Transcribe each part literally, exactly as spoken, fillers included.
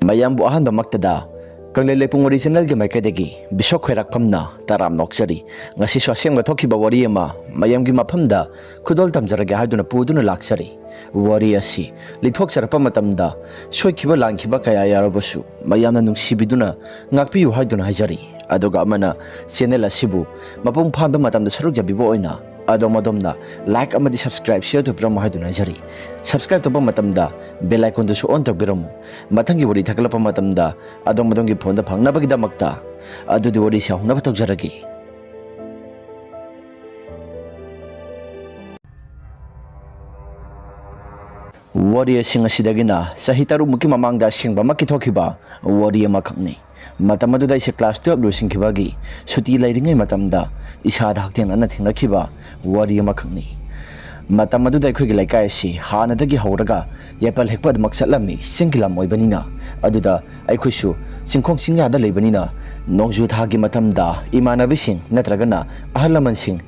ꯃꯌꯥꯝꯕꯨ ꯑꯍꯥꯟꯕꯃꯛꯇꯗ ꯀꯪꯂꯩ ꯂꯩꯄꯨꯡ ꯋꯥꯔꯤ ꯆꯦꯅꯦꯜꯒꯤ ꯃꯥꯏꯀꯩꯗꯒꯤ ꯕꯤꯁꯣꯛ ꯈꯣꯏꯔꯥꯛꯐꯝꯅ ꯇꯔꯥꯝꯅ ꯑꯣꯛꯆꯔꯤ꯫ ꯉꯁꯤꯁꯨ ꯑꯁꯦꯡꯕ ꯊꯣꯛꯈꯤꯕ ꯋꯥꯔꯤ ꯑꯃ ꯃꯌꯥꯝꯒꯤ ꯃꯐꯝꯗ ꯈꯨꯗꯣꯜ ꯇꯝꯖꯔꯒꯦ ꯍꯥꯏꯗꯨꯅ ꯄꯨꯗꯨꯅ ꯂꯥꯛꯆꯔꯤ꯫ ꯋꯥꯔꯤ ꯑꯁꯤ ꯂꯤꯊꯣꯛꯆꯔꯛꯄ ꯃꯇꯝꯗ ꯁꯣꯏꯈꯤꯕ ꯂꯥꯟꯈꯤꯕ ꯀꯌꯥ ꯌꯥꯎꯔꯕꯁꯨ ꯃꯌꯥꯝꯅ ꯅꯨꯡꯁꯤꯕꯤꯗꯨꯅ ꯉꯥꯛꯄꯤꯌꯨ ꯍꯥꯏꯗꯨꯅ ꯍꯥꯏꯖꯔꯤ꯫ ꯑꯗꯨꯒ ꯑꯃꯅ ꯆꯦꯅꯦꯜ ꯑꯁꯤꯕꯨ ꯃꯄꯨꯡ ꯐꯥꯕ ꯃꯇꯝꯗ ꯁꯔꯨꯛ ꯌꯥꯕꯤꯕ ꯑꯣꯏꯅ ꯑꯗꯣꯝ ꯑꯗꯣꯝꯅ ꯂꯥꯏꯛ ꯑꯃꯗꯤ ꯁꯕꯁꯀ꯭ꯔꯥꯏꯕ ꯁꯤꯌꯔ ꯇꯧꯕꯤꯔꯝꯃꯨ ꯍꯥꯏꯗꯨꯅ ꯍꯥꯏꯖꯔꯤ꯫ ꯁꯕꯁꯀ꯭ꯔꯥꯏꯕ ꯇꯧꯕ ꯃꯇꯝꯗ ꯕꯦꯜ ꯑꯥꯏꯀꯣꯟꯗꯨꯁꯨ ꯑꯣꯟ ꯇꯧꯕꯤꯔꯝꯃꯨ꯫ ꯃꯊꯪꯒꯤ ꯋꯥꯔꯤ ꯊꯥꯒꯠꯂꯛꯄ ꯃꯇꯝꯗ ꯑꯗꯣꯝ ꯑꯗꯣꯝꯒꯤ ꯐꯣꯟꯗ ꯐꯪꯅꯕꯒꯤꯗꯃꯛꯇ꯫ ꯑꯗꯨꯗꯤ ꯋꯥꯔꯤꯁꯤ ꯍꯧꯅꯕ ꯇꯧꯖꯔꯒꯦ꯫ ꯋꯥꯔꯤ ꯑꯁꯤ ꯉꯁꯤꯗꯒꯤꯅ ꯆꯍꯤ ꯇꯔꯨꯛꯃꯨꯛꯀꯤ ꯃꯃꯥꯡꯗ ꯑꯁꯦꯡꯕꯃꯛꯀꯤ ꯊꯣꯛꯈꯤꯕ ꯋꯥꯔꯤ ꯑꯃꯈꯛꯅꯤ꯫ ꯃꯇꯝ ꯑꯗꯨꯗ ꯑꯩꯁꯦ ꯀ꯭ꯂꯥꯁ ꯇꯨꯌꯦꯜꯞ ꯂꯣꯏꯁꯤꯟꯈꯤꯕꯒꯤ ꯁꯨꯇꯤ ꯂꯩꯔꯤꯉꯩ ꯃꯇꯝꯗ ꯏꯁꯥꯗ ꯍꯛꯊꯦꯡꯅꯅ ꯊꯦꯡꯅꯈꯤꯕ ꯋꯥꯔꯤ ꯑꯃꯈꯛꯅꯤ꯫ ꯃꯇꯝ ꯑꯗꯨꯗ ꯑꯩꯈꯣꯏꯒꯤ ꯂꯩꯀꯥꯏ ꯑꯁꯤ ꯍꯥꯟꯅꯗꯒꯤ ꯍꯧꯔꯒ ꯌꯥꯏꯄꯜ ꯍꯦꯛꯄ ꯑꯗꯨꯃꯛ ꯆꯠꯂꯝꯃꯤ, ꯆꯤꯡꯒꯤ ꯂꯝ ꯑꯣꯏꯕꯅꯤꯅ꯫ ꯑꯗꯨꯗ ꯑꯩꯈꯣꯏꯁꯨ ꯆꯤꯡꯈꯣꯡ ꯆꯤꯡꯌꯥꯗ ꯂꯩꯕꯅꯤꯅ ꯅꯣꯡꯖꯨ ꯊꯥꯒꯤ ꯃꯇꯝꯗ ꯏꯃꯥꯟꯅꯕꯤꯁꯤꯡ ꯅꯠꯇ꯭ꯔꯒꯅ ꯑꯍꯜ ꯂꯃꯟꯁꯤꯡ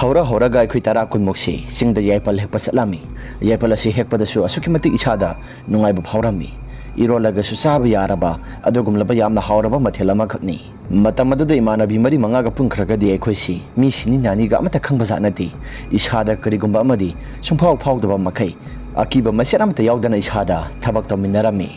ꯍꯧꯔ ꯍꯧꯔꯒ ꯑꯩꯈꯣꯏ ꯇꯔꯥ ꯀꯨꯟꯃꯨꯛꯁꯤ ꯆꯤꯡꯗ ꯌꯥꯏꯄꯜ ꯍꯦꯛꯄ ꯆꯠꯂꯝꯃꯤ꯫ ꯌꯥꯏꯄꯜ ꯑꯁꯤ ꯍꯦꯛꯄꯗꯁꯨ ꯑꯁꯨꯛꯀꯤ ꯃꯇꯤꯛ ꯏꯁꯥꯗ ꯅꯨꯡꯉꯥꯏꯕ ꯐꯥꯎꯔꯝꯃꯤ꯫ ꯏꯔꯣꯜꯂꯒꯁꯨ ꯆꯥꯕ ꯌꯥꯔꯕ ꯑꯗꯨꯒꯨꯝꯂꯕ ꯌꯥꯝꯅ ꯍꯥꯎꯔꯕ ꯃꯊꯦꯜ ꯑꯃꯈꯛꯅꯤ꯫ ꯃꯇꯝ ꯑꯗꯨꯗ ꯏꯃꯥꯟꯅꯕꯤ ꯃꯔꯤ ꯃꯉꯥꯒ ꯄꯨꯟꯈ꯭ꯔꯒꯗꯤ ꯑꯩꯈꯣꯏꯁꯤ ꯃꯤ ꯁꯤꯅꯤ ꯅꯥꯅꯤꯒ ꯑꯃꯠꯇ ꯈꯪꯕ ꯖꯥꯠ ꯅꯠꯇꯦ꯫ ꯏꯁꯥꯗ ꯀꯔꯤꯒꯨꯝꯕ ꯑꯃꯗꯤ ꯁꯨꯡꯐꯥꯎ ꯐꯥꯎꯗꯕ ꯃꯈꯩ ꯑꯀꯤꯕ ꯃꯆꯦꯠ ꯑꯃꯠꯇ ꯌꯥꯎꯗꯅ ꯏꯁꯥꯗ ꯊꯕꯛ ꯇꯧꯃꯤꯟꯅꯔꯝꯃꯤ꯫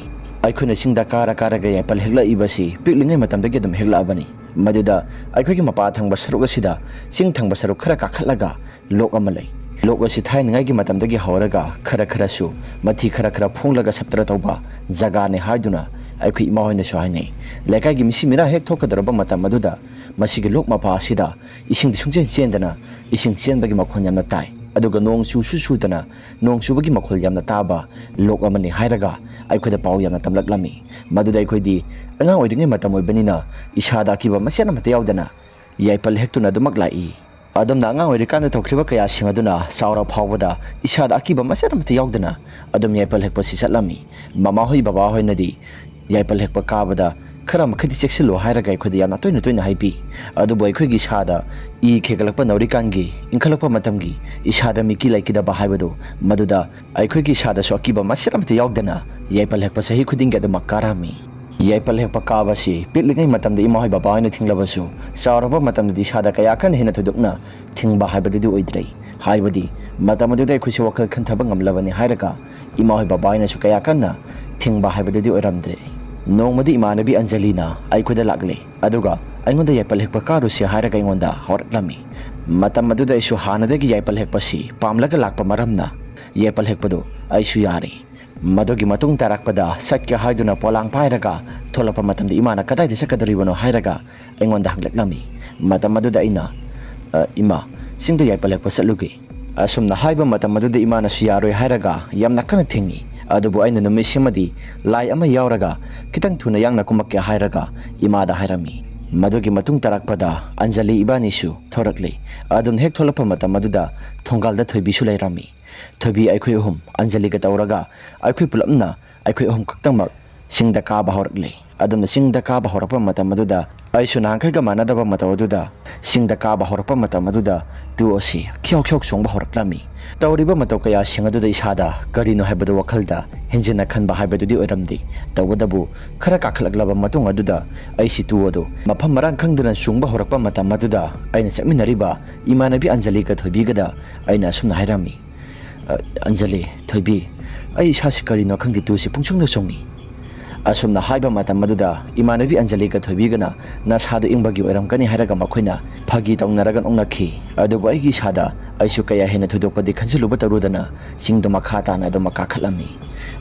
ꯑꯩꯈꯣꯏꯅ ꯆꯤꯡꯗ ꯀꯥꯔ ꯀꯥꯔꯒ ꯌꯥꯏꯄꯜ ꯍꯦꯛꯂꯛꯏꯕꯁꯤ ꯄꯤꯛꯂꯤꯉꯩ ꯃꯇꯝꯗꯒꯤ ꯑꯗꯨꯝ ꯍꯦꯛꯂꯛꯑꯕꯅꯤ꯫ ꯃꯗꯨꯗ ꯑꯩꯈꯣꯏꯒꯤ ꯃꯄꯥ ꯊꯪꯕ ꯁꯔꯨꯛ ꯑꯁꯤꯗ ꯆꯤꯡ ꯊꯪꯕ ꯁꯔꯨꯛ ꯈꯔ ꯀꯥꯈꯠꯂꯒ ꯂꯣꯛ ꯑꯃ ꯂꯩ꯫ ꯂꯣꯛ ꯑꯁꯤ ꯊꯥꯏꯅꯉꯥꯏꯒꯤ ꯃꯇꯝꯗꯒꯤ ꯍꯧꯔꯒ ꯈꯔ ꯈꯔꯁꯨ ꯃꯊꯤ ꯈꯔ ꯈꯔ ꯐꯣꯡꯂꯒ ꯁꯞꯇ꯭ꯔ ꯇꯧꯕ ꯖꯒꯥꯅꯤ ꯍꯥꯏꯗꯨꯅ ꯑꯩꯈꯣꯏ ꯏꯃꯥ ꯍꯣꯏꯅꯁꯨ ꯍꯥꯏꯅꯩ꯫ ꯂꯩꯀꯥꯏꯒꯤ ꯃꯤꯁꯤ ꯃꯤꯔꯥ ꯍꯦꯛ ꯊꯣꯛꯀꯗꯧꯔꯕ ꯃꯇꯝ ꯑꯗꯨꯗ ꯃꯁꯤꯒꯤ ꯂꯣꯛ ꯃꯄꯥ ꯑꯁꯤꯗ ꯏꯁꯤꯡꯗꯤ ꯁꯨꯡꯆꯦꯟ ꯆꯦꯟꯗꯅ ꯏꯁꯤꯡ ꯆꯦꯟꯕꯒꯤ ꯃꯈꯣꯟ ꯌꯥꯝꯅ ꯇꯥꯏ꯫ ꯑꯗꯨꯒ ꯅꯣꯡ ꯆꯨꯁꯨ ꯆꯨꯗꯅ ꯅꯣꯡ ꯆꯨꯕꯒꯤ ꯃꯈꯣꯜ ꯌꯥꯝꯅ ꯇꯥꯕ ꯂꯣꯛ ꯑꯃꯅꯤ ꯍꯥꯏꯔꯒ ꯑꯩꯈꯣꯏꯗ ꯄꯥꯎ ꯌꯥꯝꯅ ꯇꯝꯂꯛꯂꯝꯃꯤ꯫ ꯃꯗꯨꯗ ꯑꯩꯈꯣꯏꯗꯤ ꯑꯉꯥꯡ ꯑꯣꯏꯔꯤꯉꯩ ꯃꯇꯝ ꯑꯣꯏꯕꯅꯤꯅ ꯏꯁꯥꯗ ꯑꯀꯤꯕ ꯃꯆꯦꯠ ꯑꯃꯠꯇ ꯌꯥꯎꯗꯅ ꯌꯥꯏꯄꯜ ꯍꯦꯛꯇꯨꯅ ꯑꯗꯨꯃꯛ ꯂꯥꯛꯏ꯫ ꯑꯗꯨꯝꯅ ꯑꯉꯥꯡ ꯑꯣꯏꯔꯤꯀꯥꯟꯗ ꯇꯧꯈ꯭ꯔꯤꯕ ꯀꯌꯥꯁꯤꯡ ꯑꯗꯨꯅ ꯆꯥꯎꯔ ꯐꯥꯎꯕꯗ ꯏꯁꯥꯗ ꯑꯀꯤꯕ ꯃꯆꯦꯠ ꯑꯃꯠꯇ ꯌꯥꯎꯗꯅ ꯑꯗꯨꯝ ꯌꯥꯏꯄꯜ ꯍꯦꯛꯄꯁꯤ ꯆꯠꯂꯝꯃꯤ꯫ ꯃꯃꯥꯍꯣꯏ ꯕꯕꯥꯍꯣꯏꯅꯗꯤ ꯌꯥꯏꯄꯜ ꯍꯦꯛꯄ ꯀꯥꯕꯗ ꯈꯔ ꯃꯈꯩꯗꯤ ꯆꯦꯛꯁꯤꯜꯂꯨ ꯍꯥꯏꯔꯒ ꯑꯩꯈꯣꯏꯗ ꯌꯥꯝꯅ ꯇꯣꯏꯅ ꯇꯣꯏꯅ ꯍꯥꯏꯕꯤ꯫ ꯑꯗꯨꯕꯨ ꯑꯩꯈꯣꯏꯒꯤ ꯏꯁꯥꯗ ꯏ ꯈꯦꯒꯠꯂꯛꯄ ꯅꯧꯔꯤꯀꯥꯟꯒꯤ ꯏꯟꯈꯠꯂꯛꯄ ꯃꯇꯝꯒꯤ ꯏꯁꯥꯗ ꯃꯤꯀꯤ ꯂꯩꯈꯤꯗꯕ ꯍꯥꯏꯕꯗꯨ ꯃꯗꯨꯗ ꯑꯩꯈꯣꯏꯒꯤ ꯏꯁꯥꯗꯁꯨ ꯑꯀꯤꯕ ꯃꯆꯦꯠ ꯑꯃꯠꯇ ꯌꯥꯎꯗꯅ ꯌꯥꯏꯄꯜ ꯍꯦꯛꯄ ꯆꯍꯤ ꯈꯨꯗꯤꯡꯒꯤ ꯑꯗꯨꯃꯛ ꯀꯥꯔꯝꯃꯤ꯫ ꯌꯥꯏꯄꯜ ꯍꯦꯛꯄ ꯀꯥꯕꯁꯤ ꯄꯤꯛꯂꯤꯉꯩ ꯃꯇꯝꯗ ꯏꯃꯥ ꯍꯣꯏ ꯕꯕꯥ ꯍꯣꯏꯅ ꯊꯤꯡꯂꯕꯁꯨ, ꯆꯥꯎꯔꯕ ꯃꯇꯝꯗꯗꯤ ꯏꯁꯥꯗ ꯀꯌꯥ ꯀꯟꯅ ꯍꯦꯟꯅ ꯊꯣꯏꯗꯣꯛꯅ ꯊꯤꯡꯕ ꯍꯥꯏꯕꯗꯨꯗꯤ ꯑꯣꯏꯗ꯭ꯔꯦ꯫ ꯍꯥꯏꯕꯗꯤ ꯃꯇꯝ ꯑꯗꯨꯗ ꯑꯩꯈꯣꯏꯁꯨ ꯋꯥꯈꯜ ꯈꯟꯊꯕ ꯉꯝꯂꯕꯅꯤ ꯍꯥꯏꯔꯒ ꯏꯃꯥ ꯍꯣꯏ ꯕꯕꯥ ꯍꯣꯏꯅꯁꯨ ꯀꯌꯥ ꯀꯟꯅ ꯊꯤꯡꯕ ꯍꯥꯏꯕꯗꯨꯗꯤ ꯑꯣꯏꯔꯝꯗ꯭ꯔꯦ꯫ ꯅꯣꯡꯃꯗꯤ ꯏꯃꯥꯟꯅꯕꯤ ꯑꯟꯖꯂꯤꯅ ꯑꯩꯈꯣꯏꯗ ꯂꯥꯛꯂꯦ꯫ ꯑꯗꯨꯒ ꯑꯩꯉꯣꯟꯗ ꯌꯥꯏꯄꯜ ꯍꯦꯛꯄ ꯀꯥꯔꯨꯁꯤ ꯍꯥꯏꯔꯒ ꯑꯩꯉꯣꯟꯗ ꯍꯧꯔꯛꯂꯝꯃꯤ꯫ ꯃꯇꯝ ꯑꯗꯨꯗ ꯑꯩꯁꯨ ꯍꯥꯟꯅꯗꯒꯤ ꯌꯥꯏꯄꯜ ꯍꯦꯛꯄꯁꯤ ꯄꯥꯝꯂꯒ ꯂꯥꯛꯄ ꯃꯔꯝꯅ ꯌꯥꯏꯄꯜ ꯍꯦꯛꯄꯗꯨ ꯑꯩꯁꯨ ꯌꯥꯔꯦ꯫ ꯃꯗꯨꯒꯤ ꯃꯇꯨꯡ ꯇꯥꯔꯛꯄꯗ ꯆꯠꯀꯦ ꯍꯥꯏꯗꯨꯅ ꯄꯣꯂꯥꯡ ꯄꯥꯏꯔꯒ ꯊꯣꯛꯂꯛꯄ ꯃꯇꯝꯗ ꯏꯃꯥꯅ "ꯀꯗꯥꯏꯗ ꯆꯠꯀꯗꯧꯔꯤꯕꯅꯣ?" ꯍꯥꯏꯔꯒ ꯑꯩꯉꯣꯟꯗ ꯍꯪꯂꯛꯂꯝꯃꯤ꯫ ꯃꯇꯝ ꯑꯗꯨꯗ ꯑꯩꯅ, "ꯑ, ꯏꯃꯥ, ꯆꯤꯡꯗ ꯌꯥꯏꯄꯜ ꯍꯦꯛꯄ ꯆꯠꯂꯨꯒꯦ"꯫ ꯑꯁꯨꯝꯅ ꯍꯥꯏꯕ ꯃꯇꯝ ꯑꯗꯨꯗ ꯏꯃꯥꯅꯁꯨ ꯌꯥꯔꯣꯏ ꯍꯥꯏꯔꯒ ꯌꯥꯝꯅ ꯀꯟꯅ ꯊꯤꯡꯉꯤ꯫ ꯑꯗꯨꯕꯨ ꯑꯩꯅ ꯅꯨꯃꯤꯠꯁꯤꯃꯗꯤ ꯂꯥꯏ ꯑꯃ ꯌꯥꯎꯔꯒ ꯈꯤꯇꯪ ꯊꯨꯅ ꯌꯥꯡꯅ ꯀꯨꯝꯃꯛꯀꯦ ꯍꯥꯏꯔꯒ ꯏꯃꯥꯗ ꯍꯥꯏꯔꯝꯃꯤ꯫ ꯃꯗꯨꯒꯤ ꯃꯇꯨꯡ ꯇꯥꯔꯛꯄꯗ ꯑꯟꯖꯂꯤ ꯏꯕꯥꯅꯤꯁꯨ ꯊꯣꯔꯛꯂꯦ꯫ ꯑꯗꯨꯝ ꯍꯦꯛ ꯊꯣꯛꯂꯛꯄ ꯃꯇꯝ ꯑꯗꯨꯗ ꯊꯣꯡꯒꯥꯜꯗ ꯊꯣꯏꯕꯤꯁꯨ ꯂꯩꯔꯝꯃꯤ꯫ ꯊꯣꯏꯕꯤ ꯑꯩꯈꯣꯏ ꯑꯍꯨꯝ ꯑꯟꯖꯂꯤꯒ ꯇꯧꯔꯒ ꯑꯩꯈꯣꯏ ꯄꯨꯂꯞꯅ ꯑꯩꯈꯣꯏ ꯑꯍꯨꯝ ꯈꯛꯇꯃꯛ ꯆꯤꯡꯗ ꯀꯥꯕ ꯍꯧꯔꯛꯂꯦ꯫ ꯑꯗꯨꯝꯅ ꯆꯤꯡꯗ ꯀꯥꯕ ꯍꯧꯔꯛꯄ ꯃꯇꯝ ꯑꯗꯨꯗ ꯑꯩꯁꯨ ꯅꯍꯥꯟꯈꯩꯒ ꯃꯥꯟꯅꯗꯕ ꯃꯇꯧ ꯑꯗꯨꯗ ꯆꯤꯡꯗ ꯀꯥꯕ ꯍꯧꯔꯛꯄ ꯃꯇꯝ ꯑꯗꯨꯗ ꯇꯨ ꯑꯁꯤ ꯈ꯭ꯌꯥꯎ ꯈ꯭ꯌꯥꯎ ꯆꯣꯡꯕ ꯍꯧꯔꯛꯂꯝꯃꯤ꯫ ꯇꯧꯔꯤꯕ ꯃꯇꯧ ꯀꯌꯥꯁꯤꯡ ꯑꯗꯨꯗ ꯏꯁꯥꯗ ꯀꯔꯤꯅꯣ ꯍꯥꯏꯕꯗꯨ ꯋꯥꯈꯜꯗ ꯍꯦꯟꯖꯤꯟꯅ ꯈꯟꯕ ꯍꯥꯏꯕꯗꯨꯗꯤ ꯑꯣꯏꯔꯝꯗꯦ꯫ ꯇꯧꯕꯇꯕꯨ ꯈꯔ ꯀꯥꯈꯠꯂꯛꯂꯕ ꯃꯇꯨꯡ ꯑꯗꯨꯗ ꯑꯩꯁꯤ ꯇꯨ ꯑꯗꯨ ꯃꯐꯝ ꯃꯔꯥꯡ ꯈꯪꯗꯅ ꯆꯣꯡꯕ ꯍꯧꯔꯛꯄ ꯃꯇꯝ ꯑꯗꯨꯗ ꯑꯩꯅ ꯆꯠꯃꯤꯟꯅꯔꯤꯕ ꯏꯃꯥꯟꯅꯕꯤ ꯑꯟꯖꯂꯤꯒ ꯊꯣꯏꯕꯤꯒꯗ ꯑꯩꯅ ꯑꯁꯨꯝꯅ ꯍꯥꯏꯔꯝꯃꯤ꯫ "ꯑ, ꯑꯟꯖꯂꯤ, ꯊꯣꯏꯕꯤ, ꯑꯩ ꯏꯁꯥꯁꯤ ꯀꯔꯤꯅꯣ ꯈꯪꯗꯦ, ꯇꯨꯁꯤ ꯄꯨꯡꯆꯣꯡꯗ ꯆꯣꯡꯉꯤ"꯫ ꯑꯁꯨꯝꯅ ꯍꯥꯏꯕ ꯃꯇꯝ ꯑꯗꯨꯗ ꯏꯃꯥꯟꯅꯕꯤ ꯑꯟꯖꯂꯤꯒ ꯊꯣꯏꯕꯤꯒꯅ "ꯅꯁꯥꯗꯣ ꯏꯪꯕꯒꯤ ꯑꯣꯏꯔꯝꯒꯅꯤ" ꯍꯥꯏꯔꯒ ꯃꯈꯣꯏꯅ ꯐꯥꯒꯤ ꯇꯧꯅꯔꯒ ꯅꯣꯛꯅꯈꯤ꯫ ꯑꯗꯨꯕꯨ ꯑꯩꯒꯤ ꯏꯁꯥꯗ ꯑꯩꯁꯨ ꯀꯌꯥ ꯍꯦꯟꯅ ꯊꯣꯏꯗꯣꯛꯄꯗꯤ ꯈꯟꯖꯤꯜꯂꯨꯕ ꯇꯧꯔꯨꯗꯅ ꯆꯤꯡꯗꯣ ꯃꯈꯥ ꯇꯥꯅ ꯑꯗꯨꯃꯛ ꯀꯥꯈꯠꯂꯝꯃꯤ꯫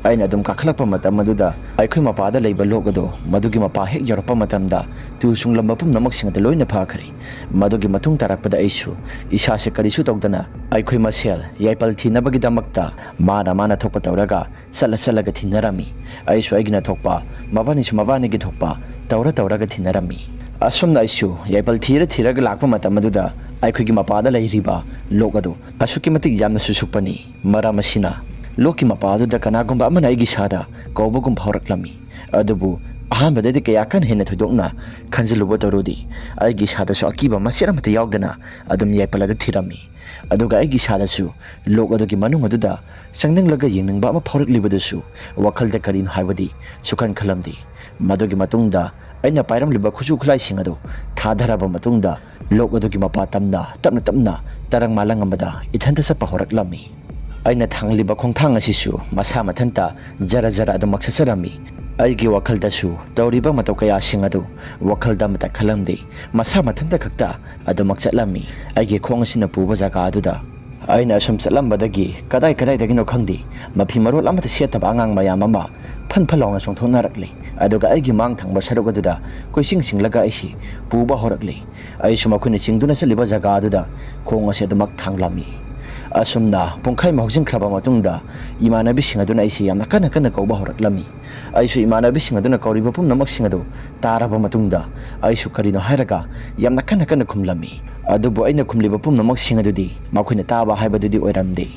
ꯑꯩꯅ ꯑꯗꯨꯝ ꯀꯥꯈꯠꯂꯛꯄ ꯃꯇꯝ ꯑꯗꯨꯗ ꯑꯩꯈꯣꯏ ꯃꯄꯥꯗ ꯂꯩꯕ ꯂꯣꯛ ꯑꯗꯣ ꯃꯗꯨꯒꯤ ꯃꯄꯥ ꯍꯦꯛ ꯌꯧꯔꯛꯄ ꯃꯇꯝꯗ ꯇꯨ ꯆꯣꯡꯂꯝꯕ ꯄꯨꯝꯅꯃꯛꯁꯤꯡ ꯑꯗꯨ ꯂꯣꯏꯅ ꯐꯈ꯭ꯔꯦ꯫ ꯃꯗꯨꯒꯤ ꯃꯇꯨꯡ ꯇꯥꯔꯛꯄꯗ ꯑꯩꯁꯨ ꯏꯁꯥꯁꯦ ꯀꯔꯤꯁꯨ ꯇꯧꯗꯅ ꯑꯩꯈꯣꯏ ꯃꯁꯦꯜ ꯌꯥꯏꯄꯜ ꯊꯤꯅꯕꯒꯤꯗꯃꯛꯇ ꯃꯥꯅ ꯃꯥꯅ ꯊꯣꯛꯄ ꯇꯧꯔꯒ ꯆꯠꯂ ꯆꯠꯂꯒ ꯊꯤꯟꯅꯔꯝꯃꯤ꯫ ꯑꯩꯁꯨ ꯑꯩꯒꯤꯅ ꯊꯣꯛꯄ, ꯃꯕꯥꯅꯤꯁꯨ ꯃꯕꯥꯅꯤꯒꯤ ꯊꯣꯛꯄ ꯇꯧꯔ ꯇꯧꯔꯒ ꯊꯤꯟꯅꯔꯝꯃꯤ꯫ ꯑꯁꯨꯝꯅ ꯑꯩꯁꯨ ꯌꯥꯏꯄꯜ ꯊꯤꯔ ꯊꯤꯔꯒ ꯂꯥꯛꯄ ꯃꯇꯝ ꯑꯗꯨꯗ ꯑꯩꯈꯣꯏꯒꯤ ꯃꯄꯥꯗ ꯂꯩꯔꯤꯕ ꯂꯣꯛ ꯑꯗꯨ ꯑꯁꯨꯛꯀꯤ ꯃꯇꯤꯛ ꯌꯥꯝꯅ ꯆꯨꯁꯨꯛꯄꯅꯤ꯫ ꯃꯔꯝ ꯑꯁꯤꯅ ꯂꯣꯛꯀꯤ ꯃꯄꯥ ꯑꯗꯨꯗ ꯀꯅꯥꯒꯨꯝꯕ ꯑꯃꯅ ꯑꯩꯒꯤ ꯏꯁꯥꯗ ꯀꯧꯕꯒꯨꯝ ꯐꯥꯎꯔꯛꯂꯝꯃꯤ꯫ ꯑꯗꯨꯕꯨ ꯑꯍꯥꯟꯕꯗꯗꯤ ꯀꯌꯥ ꯀꯟꯅ ꯍꯦꯟꯅ ꯊꯣꯏꯗꯣꯛꯅ ꯈꯟꯖꯤꯜꯂꯨꯕ ꯇꯧꯔꯨꯗꯦ꯫ ꯑꯩꯒꯤ ꯏꯁꯥꯗꯁꯨ ꯑꯀꯤꯕ ꯃꯆꯦꯠ ꯑꯃꯠꯇ ꯌꯥꯎꯗꯅ ꯑꯗꯨꯝ ꯌꯥꯏꯄꯜ ꯑꯗꯨ ꯊꯤꯔꯝꯃꯤ꯫ ꯑꯗꯨꯒ ꯑꯩꯒꯤ ꯏꯁꯥꯗꯁꯨ ꯂꯣꯛ ꯑꯗꯨꯒꯤ ꯃꯅꯨꯡ ꯑꯗꯨꯗ ꯆꯪꯅꯤꯡꯂꯒ ꯌꯦꯡꯅꯤꯡꯕ ꯑꯃ ꯐꯥꯎꯔꯛꯂꯤꯕꯗꯨꯁꯨ ꯋꯥꯈꯜꯗ ꯀꯔꯤꯅꯣ ꯍꯥꯏꯕꯗꯤ ꯁꯨꯈꯟ ꯈꯜꯂꯝꯗꯦ꯫ ꯃꯗꯨꯒꯤ ꯃꯇꯨꯡꯗ ꯑꯩꯅ ꯄꯥꯏꯔꯝꯂꯤꯕ ꯈꯨꯠꯁꯨ ꯈꯨꯠꯂꯥꯏꯁꯤꯡ ꯑꯗꯨ ꯊꯥꯗꯔꯕ ꯃꯇꯨꯡꯗ ꯂꯣꯛ ꯑꯗꯨꯒꯤ ꯃꯄꯥ ꯇꯝꯅ ꯇꯞꯅ ꯇꯞꯅ ꯇꯔꯪ ꯃꯥꯂꯪ ꯑꯃꯗ ꯏꯊꯟꯇ ꯆꯠꯄ ꯍꯧꯔꯛꯂꯝꯃꯤ꯫ ꯑꯩꯅ ꯊꯥꯡꯂꯤꯕ ꯈꯣꯡꯊꯥꯡ ꯑꯁꯤꯁꯨ ꯃꯁꯥ ꯃꯊꯟꯇ ꯖꯔ ꯖꯔ ꯑꯗꯨꯃꯛ ꯆꯠꯆꯔꯝꯃꯤ꯫ ꯑꯩꯒꯤ ꯋꯥꯈꯜꯗꯁꯨ ꯇꯧꯔꯤꯕ ꯃꯇꯧ ꯀꯌꯥꯁꯤꯡ ꯑꯗꯨ ꯋꯥꯈꯜꯗ ꯑꯃꯠꯇ ꯈꯜꯂꯝꯗꯦ꯫ ꯃꯁꯥ ꯃꯊꯟꯇ ꯈꯛꯇ ꯑꯗꯨꯃꯛ ꯆꯠꯂꯝꯃꯤ꯫ ꯑꯩꯒꯤ ꯈꯣꯡ ꯑꯁꯤꯅ ꯄꯨꯕ ꯖꯒꯥ ꯑꯗꯨꯗ ꯑꯩꯅ ꯑꯁꯨꯝ ꯆꯠꯂꯝꯕꯗꯒꯤ ꯀꯗꯥꯏ ꯀꯗꯥꯏꯗꯒꯤꯅꯣ ꯈꯪꯗꯦ, ꯃꯐꯤ ꯃꯔꯣꯜ ꯑꯃꯠꯇ ꯁꯦꯠꯇꯕ ꯑꯉꯥꯡ ꯃꯌꯥꯝ ꯑꯃ ꯐꯟ ꯐꯟ ꯂꯥꯎꯅ ꯆꯣꯡꯊꯣꯛꯅꯔꯛꯂꯦ꯫ ꯑꯗꯨꯒ ꯑꯩꯒꯤ ꯃꯥꯡ ꯊꯪꯕ ꯁꯔꯨꯛ ꯑꯗꯨꯗ ꯀꯣꯏꯆꯤꯡ ꯆꯤꯡꯂꯒ ꯑꯩꯁꯤ ꯄꯨꯕ ꯍꯧꯔꯛꯂꯦ꯫ ꯑꯩꯁꯨ ꯃꯈꯣꯏꯅ ꯆꯤꯡꯗꯨꯅ ꯆꯠꯂꯤꯕ ꯖꯒꯥ ꯑꯗꯨꯗ ꯈꯣꯡ ꯑꯁꯤ ꯑꯗꯨꯃꯛ ꯊꯥꯡꯂꯝꯃꯤ꯫ ꯑꯁꯨꯝꯅ ꯄꯨꯡꯈꯥꯏ ꯑꯃ ꯍꯧꯖꯤꯟꯈ꯭ꯔꯕ ꯃꯇꯨꯡꯗ ꯏꯃꯥꯟꯅꯕꯤꯁꯤꯡ ꯑꯗꯨꯅ ꯑꯩꯁꯤ ꯌꯥꯝꯅ ꯀꯟꯅ ꯀꯟꯅ ꯀꯧꯕ ꯍꯧꯔꯛꯂꯝꯃꯤ꯫ ꯑꯩꯁꯨ ꯏꯃꯥꯟꯅꯕꯤꯁꯤꯡ ꯑꯗꯨꯅ ꯀꯧꯔꯤꯕ ꯄꯨꯝꯅꯃꯛꯁꯤꯡ ꯑꯗꯨ ꯇꯥꯔꯕ ꯃꯇꯨꯡꯗ ꯑꯩꯁꯨ ꯀꯔꯤꯅꯣ ꯍꯥꯏꯔꯒ ꯌꯥꯝꯅ ꯀꯟꯅ ꯀꯟꯅ ꯈꯨꯝꯂꯝꯃꯤ꯫ ꯑꯗꯨꯕꯨ ꯑꯩꯅ ꯈꯨꯝꯂꯤꯕ ꯄꯨꯝꯅꯃꯛꯁꯤꯡ ꯑꯗꯨꯗꯤ ꯃꯈꯣꯏꯅ ꯇꯥꯕ ꯍꯥꯏꯕꯗꯨꯗꯤ ꯑꯣꯏꯔꯝꯗꯦ꯫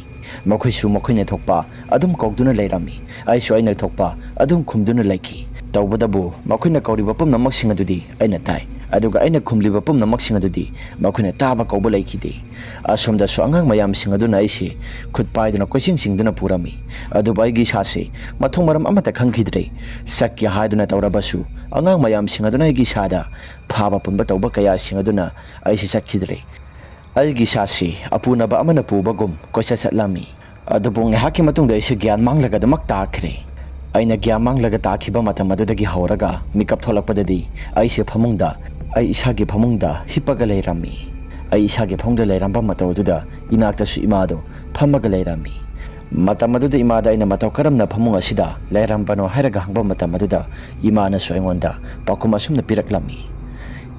ꯃꯈꯣꯏꯁꯨ ꯃꯈꯣꯏꯅ ꯊꯣꯛꯄ ꯑꯗꯨꯝ ꯀꯧꯗꯨꯅ ꯂꯩꯔꯝꯃꯤ꯫ ꯑꯩꯁꯨ ꯑꯩꯅ ꯊꯣꯛꯄ ꯑꯗꯨꯝ ꯈꯨꯝꯗꯨꯅ ꯂꯩꯈꯤ꯫ ꯇꯧꯕꯇꯕꯨ ꯃꯈꯣꯏꯅ ꯀꯧꯔꯤꯕ ꯄꯨꯝꯅꯃꯛꯁꯤꯡ ꯑꯗꯨꯗꯤ ꯑꯩꯅ ꯇꯥꯏ, ꯑꯗꯨꯒ ꯑꯩꯅ ꯈꯨꯝꯂꯤꯕ ꯄꯨꯝꯅꯃꯛꯁꯤꯡ ꯑꯗꯨꯗꯤ ꯃꯈꯣꯏꯅ ꯇꯥꯕ ꯀꯧꯕ ꯂꯩꯈꯤꯗꯦ꯫ ꯑꯁꯣꯝꯗꯁꯨ ꯑꯉꯥꯡ ꯃꯌꯥꯝꯁꯤꯡ ꯑꯗꯨꯅ ꯑꯩꯁꯤ ꯈꯨꯠ ꯄꯥꯏꯗꯨꯅ ꯀꯣꯏꯆꯤꯡ ꯆꯤꯡꯗꯨꯅ ꯄꯨꯔꯝꯃꯤ꯫ ꯑꯗꯨꯕꯨ ꯑꯩꯒꯤ ꯏꯁꯥꯁꯤ ꯃꯊꯣꯡ ꯃꯔꯝ ꯑꯃꯠꯇ ꯈꯪꯈꯤꯗ꯭ꯔꯦ꯫ ꯆꯠꯀꯦ ꯍꯥꯏꯗꯨꯅ ꯇꯧꯔꯕꯁꯨ ꯑꯉꯥꯡ ꯃꯌꯥꯝꯁꯤꯡ ꯑꯗꯨꯅ ꯑꯩꯒꯤ ꯏꯁꯥꯗ ꯐꯥꯕ ꯄꯨꯟꯕ ꯇꯧꯕ ꯀꯌꯥꯁꯤꯡ ꯑꯗꯨꯅ ꯑꯩꯁꯤ ꯆꯠꯈꯤꯗ꯭ꯔꯦ꯫ ꯑꯩꯒꯤ ꯏꯁꯥꯁꯤ ꯑꯄꯨꯅꯕ ꯑꯃꯅ ꯄꯨꯕꯒꯨꯝ ꯀꯣꯏꯆꯠ ꯆꯠꯂꯝꯃꯤ꯫ ꯑꯗꯨꯕꯨ ꯉꯥꯏꯍꯥꯛꯀꯤ ꯃꯇꯨꯡꯗ ꯑꯩꯁꯦ ꯒ꯭ꯌꯥꯟ ꯃꯥꯡꯂꯒ ꯑꯗꯨꯃꯛ ꯇꯥꯈ꯭ꯔꯦ꯫ ꯑꯩꯅ ꯒ꯭ꯌꯥꯟ ꯃꯥꯡꯂꯒ ꯇꯥꯈꯤꯕ ꯃꯇꯝ ꯑꯗꯨꯗꯒꯤ ꯍꯧꯔꯒ ꯃꯤꯀꯞ ꯊꯣꯛꯂꯛꯄꯗꯗꯤ ꯑꯩꯁꯦ ꯐꯃꯨꯡꯗ, ꯑꯩ ꯏꯁꯥꯒꯤ ꯐꯃꯨꯡꯗ ꯍꯤꯞꯄꯒ ꯂꯩꯔꯝꯃꯤ꯫ ꯑꯩ ꯏꯁꯥꯒꯤ ꯐꯃꯨꯡꯗ ꯂꯩꯔꯝꯕ ꯃꯇꯧ ꯑꯗꯨꯗ ꯏꯅꯥꯛꯇꯁꯨ ꯏꯃꯥꯗꯣ ꯐꯝꯃꯒ ꯂꯩꯔꯝꯃꯤ꯫ ꯃꯇꯝ ꯑꯗꯨꯗ ꯏꯃꯥꯗ ꯑꯩꯅ ꯃꯇꯧ ꯀꯔꯝꯅ ꯐꯃꯨꯡ ꯑꯁꯤꯗ ꯂꯩꯔꯝꯕꯅꯣ ꯍꯥꯏꯔꯒ ꯍꯪꯕ ꯃꯇꯝ ꯑꯗꯨꯗ ꯏꯃꯥꯅꯁꯨ ꯑꯩꯉꯣꯟꯗ ꯄꯥꯎꯈꯨꯝ ꯑꯁꯨꯝꯅ ꯄꯤꯔꯛꯂꯝꯃꯤ,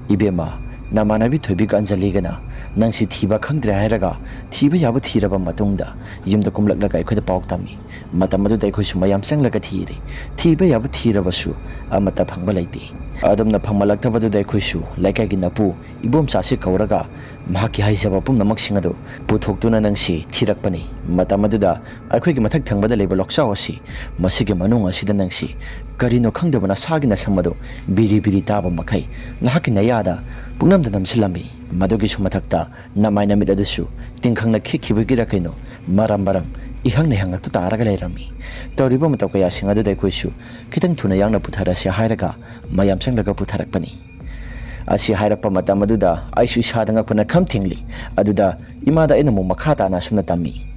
"ꯏꯕꯦꯝꯃ, ꯅꯃꯥꯟꯅꯕꯤ ꯊꯣꯏꯕꯤꯒ ꯑꯟꯖꯂꯤꯒꯅ ꯅꯪꯁꯤ ꯊꯤꯕ ꯈꯪꯗ꯭ꯔꯦ ꯍꯥꯏꯔꯒ ꯊꯤꯕ ꯌꯥꯕ ꯊꯤꯔꯕ ꯃꯇꯨꯡꯗ ꯌꯨꯝꯗ ꯀꯨꯝꯂꯛꯂꯒ ꯑꯩꯈꯣꯏꯗ ꯄꯥꯎ ꯇꯝꯃꯤ꯫ ꯃꯇꯝ ꯑꯗꯨꯗ ꯑꯩꯈꯣꯏꯁꯨ ꯃꯌꯥꯝ ꯆꯪꯂꯒ ꯊꯤꯔꯦ꯫ ꯊꯤꯕ ꯌꯥꯕ ꯊꯤꯔꯕꯁꯨ ꯑꯃꯠꯇ ꯐꯪꯕ ꯂꯩꯇꯦ꯫ ꯑꯗꯨꯝꯅ ꯐꯪꯂꯛꯇꯕꯗꯨꯗ ꯑꯩꯈꯣꯏꯁꯨ ꯂꯩꯀꯥꯏꯒꯤ ꯅꯄꯨ ꯏꯕꯣꯝꯆꯥꯁꯤ ꯀꯧꯔꯒ ꯃꯍꯥꯛꯀꯤ ꯍꯩꯖꯕ ꯄꯨꯝꯅꯃꯛꯁꯤꯡ ꯑꯗꯨ ꯄꯨꯊꯣꯛꯇꯨꯅ ꯅꯪꯁꯤ ꯊꯤꯔꯛꯄꯅꯤ꯫ ꯃꯇꯝ ꯑꯗꯨꯗ ꯑꯩꯈꯣꯏꯒꯤ ꯃꯊꯛ ꯊꯪꯕꯗ ꯂꯩꯕ ꯂꯣꯛꯆꯥꯎ ꯑꯁꯤ, ꯃꯁꯤꯒꯤ ꯃꯅꯨꯡ ꯑꯁꯤꯗ ꯅꯪꯁꯤ ꯀꯔꯤꯅꯣ ꯈꯪꯗꯕ ꯅꯁꯥꯒꯤ ꯅꯁꯝ ꯑꯗꯨ ꯕꯤꯔꯤ ꯕꯤꯔꯤ ꯇꯥꯕ ꯃꯈꯩ ꯅꯍꯥꯛꯀꯤ ꯅꯌꯥꯗ ꯄꯨꯛꯅꯝꯗ ꯅꯝꯁꯤꯜꯂꯝꯃꯤ꯫ ꯃꯗꯨꯒꯤꯁꯨ ꯃꯊꯛꯇ ꯅꯃꯥꯏ ꯅꯃꯤꯠ ꯑꯗꯨꯁꯨ ꯇꯤꯡꯈꯪꯅ ꯈꯤꯛꯈꯤꯕꯒꯤꯔ ꯀꯩꯅꯣ, ꯃꯔꯝ ꯃꯔꯝ ꯏꯍꯪ ꯅꯩꯍꯪ ꯉꯥꯛꯇ ꯇꯥꯔꯒ ꯂꯩꯔꯝꯃꯤ꯫ ꯇꯧꯔꯤꯕ ꯃꯇꯧ ꯀꯌꯥꯁꯤꯡ ꯑꯗꯨꯗ ꯑꯩꯈꯣꯏꯁꯨ ꯈꯤꯇꯪ ꯊꯨꯅ ꯌꯥꯡꯅ ꯄꯨꯊꯔꯁꯤ ꯍꯥꯏꯔꯒ ꯃꯌꯥꯝ ꯆꯪꯂꯒ ꯄꯨꯊꯔꯛꯄꯅꯤ꯫ ꯑꯁꯤ ꯍꯥꯏꯔꯛꯄ ꯃꯇꯝ ꯑꯗꯨꯗ ꯑꯩꯁꯨ ꯏꯁꯥꯗ ꯉꯛꯄꯅ ꯈꯝ ꯊꯦꯡꯂꯤ꯫ ꯑꯗꯨꯗ ꯏꯃꯥꯗ ꯑꯩꯅ ꯑꯃꯨꯛ ꯃꯈꯥ ꯇꯥꯅ ꯑꯁꯨꯝꯅ ꯇꯝꯃꯤ,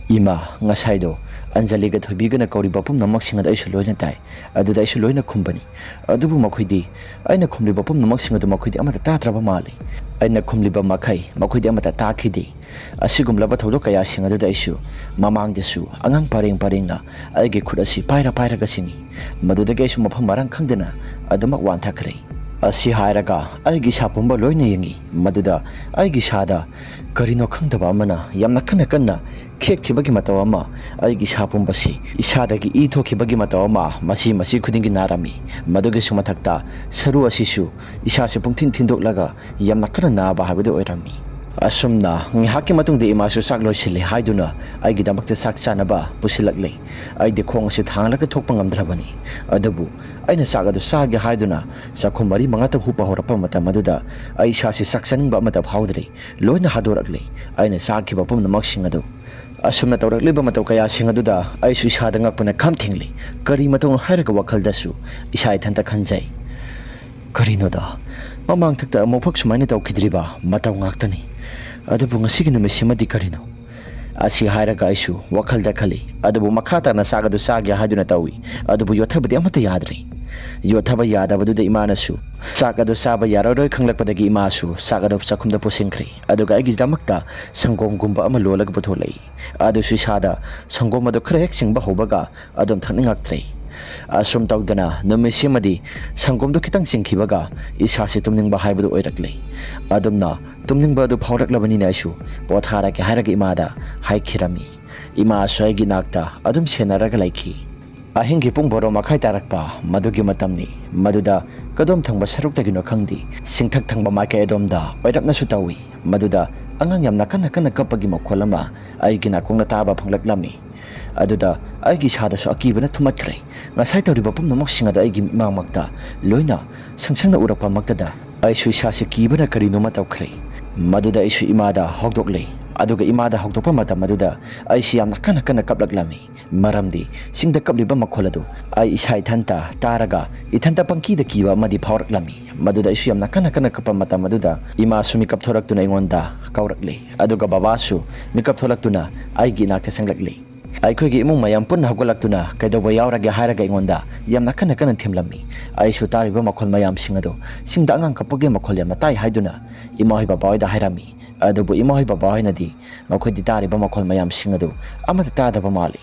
"ꯏꯃꯥ, ꯉꯁꯥꯏꯗꯣ ꯑꯟꯖꯂꯤꯒ ꯊꯣꯏꯕꯤꯒꯅ ꯀꯧꯔꯤꯕ ꯄꯨꯝꯅꯃꯛꯁꯤꯡ ꯑꯗꯨ ꯑꯩꯁꯨ ꯂꯣꯏꯅ ꯇꯥꯏ꯫ ꯑꯗꯨꯗ ꯑꯩꯁꯨ ꯂꯣꯏꯅ ꯈꯨꯝꯕꯅꯤ꯫ ꯑꯗꯨꯕꯨ ꯃꯈꯣꯏꯗꯤ, ꯑꯩꯅ ꯈꯨꯝꯂꯤꯕ ꯄꯨꯝꯅꯃꯛꯁꯤꯡ ꯑꯗꯨ ꯃꯈꯣꯏꯗꯤ ꯑꯃꯠꯇ ꯇꯥꯗ꯭ꯔꯕ ꯃꯥꯜꯂꯤ꯫ ꯑꯩꯅ ꯈꯨꯝꯂꯤꯕ ꯃꯈꯩ ꯃꯈꯣꯏꯗꯤ ꯑꯃꯠꯇ ꯇꯥꯈꯤꯗꯦ꯫ ꯑꯁꯤꯒꯨꯝꯂꯕ ꯊꯧꯗꯣꯛ ꯀꯌꯥꯁꯤꯡ ꯑꯗꯨꯗ ꯑꯩꯁꯨ ꯃꯃꯥꯡꯗꯁꯨ ꯑꯉꯥꯡ ꯄꯔꯦꯡ ꯄꯔꯦꯡꯅ ꯑꯩꯒꯤ ꯈꯨꯠ ꯑꯁꯤ ꯄꯥꯏꯔ ꯄꯥꯏꯔꯒ ꯆꯤꯡꯏ꯫ ꯃꯗꯨꯗꯒꯤ ꯑꯩꯁꯨ ꯃꯐꯝ ꯃꯔꯥꯡ ꯈꯪꯗꯅ ꯑꯗꯨꯃꯛ ꯋꯥꯟꯊꯈ꯭ꯔꯦ"꯫ ꯑꯁꯤ ꯍꯥꯏꯔꯒ ꯑꯩꯒꯤ ꯏꯁꯥ ꯄꯨꯝꯕ ꯂꯣꯏꯅ ꯌꯦꯡꯏ꯫ ꯃꯗꯨꯗ ꯑꯩꯒꯤ ꯏꯁꯥꯗ ꯀꯔꯤꯅꯣ ꯈꯪꯗꯕ ꯑꯃꯅ ꯌꯥꯝꯅ ꯀꯟꯅ ꯀꯟꯅ ꯈꯦꯠꯈꯤꯕꯒꯤ ꯃꯇꯧ ꯑꯃ, ꯑꯩꯒꯤ ꯏꯁꯥ ꯄꯨꯝꯕꯁꯤ ꯏꯁꯥꯗꯒꯤ ꯏ ꯊꯣꯛꯈꯤꯕꯒꯤ ꯃꯇꯧ ꯑꯃ ꯃꯁꯤ ꯃꯁꯤ ꯈꯨꯗꯤꯡꯒꯤ ꯅꯥꯔꯝꯃꯤ꯫ ꯃꯗꯨꯒꯤꯁꯨ ꯃꯊꯛꯇ ꯁꯔꯨ ꯑꯁꯤꯁꯨ ꯏꯁꯥꯁꯦ ꯄꯨꯡꯊꯤꯟ ꯊꯤꯟꯗꯣꯛꯂꯒ ꯌꯥꯝꯅ ꯀꯟꯅ ꯅꯥꯕ ꯍꯥꯏꯕꯗꯨ ꯑꯣꯏꯔꯝꯃꯤ꯫ ꯑꯁꯨꯝꯅ ꯉꯥꯏꯍꯥꯛꯀꯤ ꯃꯇꯨꯡꯗ ꯏꯃꯥꯁꯨ ꯆꯥꯛ ꯂꯣꯏꯁꯤꯜꯂꯦ ꯍꯥꯏꯗꯨꯅ ꯑꯩꯒꯤꯗꯃꯛꯇ ꯆꯥꯛ ꯆꯥꯅꯕ ꯄꯨꯁꯤꯜꯂꯛꯂꯦ꯫ ꯑꯩꯗꯤ ꯈꯣꯡ ꯑꯁꯤ ꯊꯥꯡꯂꯒ ꯊꯣꯛꯄ ꯉꯝꯗ꯭ꯔꯕꯅꯤ꯫ ꯑꯗꯨꯕꯨ ꯑꯩꯅ ꯆꯥꯛ ꯑꯗꯨ ꯆꯥꯒꯦ ꯍꯥꯏꯗꯨꯅ ꯆꯥꯛꯈꯨꯝ ꯃꯔꯤ ꯃꯉꯥꯇꯪ ꯍꯨꯞꯄ ꯍꯧꯔꯛꯄ ꯃꯇꯝ ꯑꯗꯨꯗ ꯑꯩ ꯏꯁꯥꯁꯤ ꯆꯥꯛ ꯆꯥꯅꯤꯡꯕ ꯑꯃꯠꯇ ꯐꯥꯎꯗ꯭ꯔꯦ꯫ ꯂꯣꯏꯅ ꯍꯥꯗꯣꯔꯛꯂꯦ ꯑꯩꯅ ꯆꯥꯈꯤꯕ ꯄꯨꯝꯅꯃꯛꯁꯤꯡ ꯑꯗꯨ꯫ ꯑꯁꯨꯝꯅ ꯇꯧꯔꯛꯂꯤꯕ ꯃꯇꯧ ꯀꯌꯥꯁꯤꯡ ꯑꯗꯨꯗ ꯑꯩꯁꯨ ꯏꯁꯥꯗ ꯉꯛꯄꯅ ꯈꯝ ꯊꯦꯡꯂꯤ꯫ ꯀꯔꯤ ꯃꯇꯧꯅꯣ ꯍꯥꯏꯔꯒ ꯋꯥꯈꯜꯗꯁꯨ ꯏꯁꯥ ꯏꯊꯟꯇ ꯈꯟꯖꯩ, "ꯀꯔꯤꯅꯣꯗ, ꯃꯃꯥꯡꯊꯛꯇ ꯑꯃꯨꯛꯐꯥꯎ ꯁꯨꯃꯥꯏꯅ ꯇꯧꯈꯤꯗ꯭ꯔꯤꯕ ꯃꯇꯧ ꯉꯥꯛꯇꯅꯤ꯫ ꯑꯗꯨꯕꯨ ꯉꯁꯤꯒꯤ ꯅꯨꯃꯤꯠꯁꯤꯃꯗꯤ ꯀꯔꯤꯅꯣ?" ꯑꯁꯤ ꯍꯥꯏꯔꯒ ꯑꯩꯁꯨ ꯋꯥꯈꯜꯗ ꯈꯜꯂꯤ, ꯑꯗꯨꯕꯨ ꯃꯈꯥ ꯇꯥꯅ ꯆꯥꯛ ꯑꯗꯨ ꯆꯥꯒꯦ ꯍꯥꯏꯗꯨꯅ ꯇꯧꯏ, ꯑꯗꯨꯕꯨ ꯌꯣꯠꯊꯕꯗꯤ ꯑꯃꯠꯇ ꯌꯥꯗ꯭ꯔꯦ꯫ ꯌꯣꯠꯊꯕ ꯌꯥꯗꯕꯗꯨꯗ ꯏꯃꯥꯅꯁꯨ ꯆꯥꯛ ꯑꯗꯨ ꯆꯥꯕ ꯌꯥꯔꯔꯣꯏ ꯈꯪꯂꯛꯄꯗꯒꯤ ꯏꯃꯥꯁꯨ ꯆꯥꯛ ꯑꯗꯨ ꯆꯥꯛꯈꯨꯝꯗ ꯄꯨꯁꯤꯟꯈ꯭ꯔꯦ꯫ ꯑꯗꯨꯒ ꯑꯩꯒꯤꯗꯃꯛꯇ ꯁꯪꯒꯣꯝꯒꯨꯝꯕ ꯑꯃ ꯂꯣꯜꯂꯒ ꯄꯨꯊꯣꯛꯂꯛꯏ꯫ ꯑꯗꯨꯁꯨ ꯏꯁꯥꯗ ꯁꯪꯒꯣꯝ ꯑꯗꯨ ꯈꯔ ꯍꯦꯛ ꯆꯤꯡꯕ ꯍꯧꯕꯒ ꯑꯗꯨꯝ ꯊꯛꯅꯤꯡꯉꯛꯇ꯭ꯔꯦ꯫ ꯑꯁꯨꯝ ꯇꯧꯗꯅ ꯅꯨꯃꯤꯠꯁꯤꯃꯗꯤ ꯁꯪꯒꯣꯝꯗꯨ ꯈꯤꯇꯪ ꯆꯤꯡꯈꯤꯕꯒ ꯏꯁꯥꯁꯤ ꯇꯨꯝꯅꯤꯡꯕ ꯍꯥꯏꯕꯗꯨ ꯑꯣꯏꯔꯛꯂꯦ꯫ ꯑꯗꯨꯝꯅ ꯇꯨꯝꯅꯤꯡꯕ ꯑꯗꯨ ꯐꯥꯎꯔꯛꯂꯕꯅꯤꯅ ꯑꯩꯁꯨ ꯄꯣꯊꯥꯔꯒꯦ ꯍꯥꯏꯔꯒ ꯏꯃꯥꯗ ꯍꯥꯏꯈꯤꯔꯝꯃꯤ꯫ ꯏꯃꯥꯁꯨ ꯑꯩꯒꯤ ꯅꯥꯛꯇ ꯑꯗꯨꯝ ꯁꯦꯟꯅꯔꯒ ꯂꯩꯈꯤ꯫ ꯑꯍꯤꯡꯒꯤ ꯄꯨꯡ ꯕꯥꯔꯣ ꯃꯈꯥꯏ ꯇꯥꯔꯛꯄ ꯃꯗꯨꯒꯤ ꯃꯇꯝꯅꯤ꯫ ꯃꯗꯨꯗ ꯀꯗꯣꯝ ꯊꯪꯕ ꯁꯔꯨꯛꯇꯒꯤꯅꯣ ꯈꯪꯗꯦ, ꯁꯤꯡꯊꯛ ꯊꯪꯕ ꯃꯥꯏꯀꯩ ꯑꯗꯣꯝꯗ ꯑꯣꯏꯔꯞꯅꯁꯨ ꯇꯧꯏ꯫ ꯃꯗꯨꯗ ꯑꯉꯥꯡ ꯌꯥꯝꯅ ꯀꯟꯅ ꯀꯟꯅ ꯀꯞꯄꯒꯤ ꯃꯈꯣꯜ ꯑꯃ ꯑꯩꯒꯤ ꯅꯥꯀꯣꯡꯅ ꯇꯥꯕ ꯐꯪꯂꯛꯂꯝꯃꯤ꯫ ꯑꯗꯨꯗ ꯑꯩꯒꯤ ꯏꯁꯥꯗꯁꯨ ꯑꯀꯤꯕꯅ ꯊꯨꯝꯃꯠꯈ꯭ꯔꯦ꯫ ꯉꯁꯥꯏ ꯇꯧꯔꯤꯕ ꯄꯨꯝꯅꯃꯛꯁꯤꯡ ꯑꯗꯨ ꯑꯩꯒꯤ ꯃꯤꯠꯃꯥꯡꯃꯛꯇ ꯂꯣꯏꯅ ꯁꯪꯁꯪꯅ ꯎꯔꯛꯄꯃꯛꯇꯗ ꯑꯩꯁꯨ ꯏꯁꯥꯁꯤ ꯀꯤꯕꯅ ꯀꯔꯤꯅꯣꯃ ꯇꯧꯈ꯭ꯔꯦ꯫ ꯃꯗꯨꯗ ꯑꯩꯁꯨ ꯏꯃꯥꯗ ꯍꯧꯗꯣꯛꯂꯦ꯫ ꯑꯗꯨꯒ ꯏꯃꯥꯗ ꯍꯧꯗꯣꯛꯄ ꯃꯇꯝ ꯑꯗꯨꯗ ꯑꯩꯁꯤ ꯌꯥꯝꯅ ꯀꯟꯅ ꯀꯟꯅ ꯀꯞꯂꯛꯂꯝꯃꯤ꯫ ꯃꯔꯝꯗꯤ ꯆꯤꯡꯗ ꯀꯞꯂꯤꯕ ꯃꯈꯣꯜ ꯑꯗꯨ ꯑꯩ ꯏꯁꯥ ꯏꯊꯟꯇ ꯇꯥꯔꯒ ꯏꯊꯟꯇ ꯄꯪꯀꯤꯗ ꯀꯤꯕ ꯑꯃꯗꯤ ꯐꯥꯎꯔꯛꯂꯝꯃꯤ꯫ ꯃꯗꯨꯗ ꯑꯩꯁꯨ ꯌꯥꯝꯅ ꯀꯟꯅ ꯀꯟꯅ ꯀꯞꯄ ꯃꯇꯝ ꯑꯗꯨꯗ ꯏꯃꯥꯁꯨ ꯃꯤꯀꯞ ꯊꯣꯔꯛꯇꯨꯅ ꯑꯩꯉꯣꯟꯗ ꯀꯧꯔꯛꯂꯦ꯫ ꯑꯗꯨꯒ ꯕꯕꯥꯁꯨ ꯃꯤꯀꯞ ꯊꯣꯛꯂꯛꯇꯨꯅ ꯑꯩꯒꯤ ꯏꯅꯥꯛꯇ ꯆꯪꯂꯛꯂꯦ꯫ ꯑꯩꯈꯣꯏꯒꯤ ꯏꯃꯨꯡ ꯃꯌꯥꯝ ꯄꯨꯟꯅ ꯍꯧꯒꯠꯂꯛꯇꯨꯅ "ꯀꯩꯗꯧꯕ ꯌꯥꯎꯔꯒꯦ?" ꯍꯥꯏꯔꯒ ꯑꯩꯉꯣꯟꯗ ꯌꯥꯝꯅ ꯀꯟꯅ ꯀꯟꯅ ꯊꯦꯝꯂꯝꯃꯤ꯫ ꯑꯩꯁꯨ ꯇꯥꯔꯤꯕ ꯃꯈꯣꯜ ꯃꯌꯥꯝꯁꯤꯡ ꯑꯗꯨ ꯆꯤꯡꯗ ꯑꯉꯥꯡ ꯀꯞꯄꯒꯤ ꯃꯈꯣꯜ ꯌꯥꯝꯅ ꯇꯥꯏ ꯍꯥꯏꯗꯨꯅ ꯏꯃꯥꯍꯣꯏ ꯕꯕꯥꯍꯣꯏꯗ ꯍꯥꯏꯔꯝꯃꯤ꯫ ꯑꯗꯨꯕꯨ ꯏꯃꯥꯍꯣꯏ ꯕꯕꯥꯍꯣꯏꯅꯗꯤ ꯃꯈꯣꯏꯗꯤ ꯇꯥꯔꯤꯕ ꯃꯈꯣꯜ ꯃꯌꯥꯝꯁꯤꯡ ꯑꯗꯨ ꯑꯃꯠꯇ ꯇꯥꯗꯕ ꯃꯥꯜꯂꯤ꯫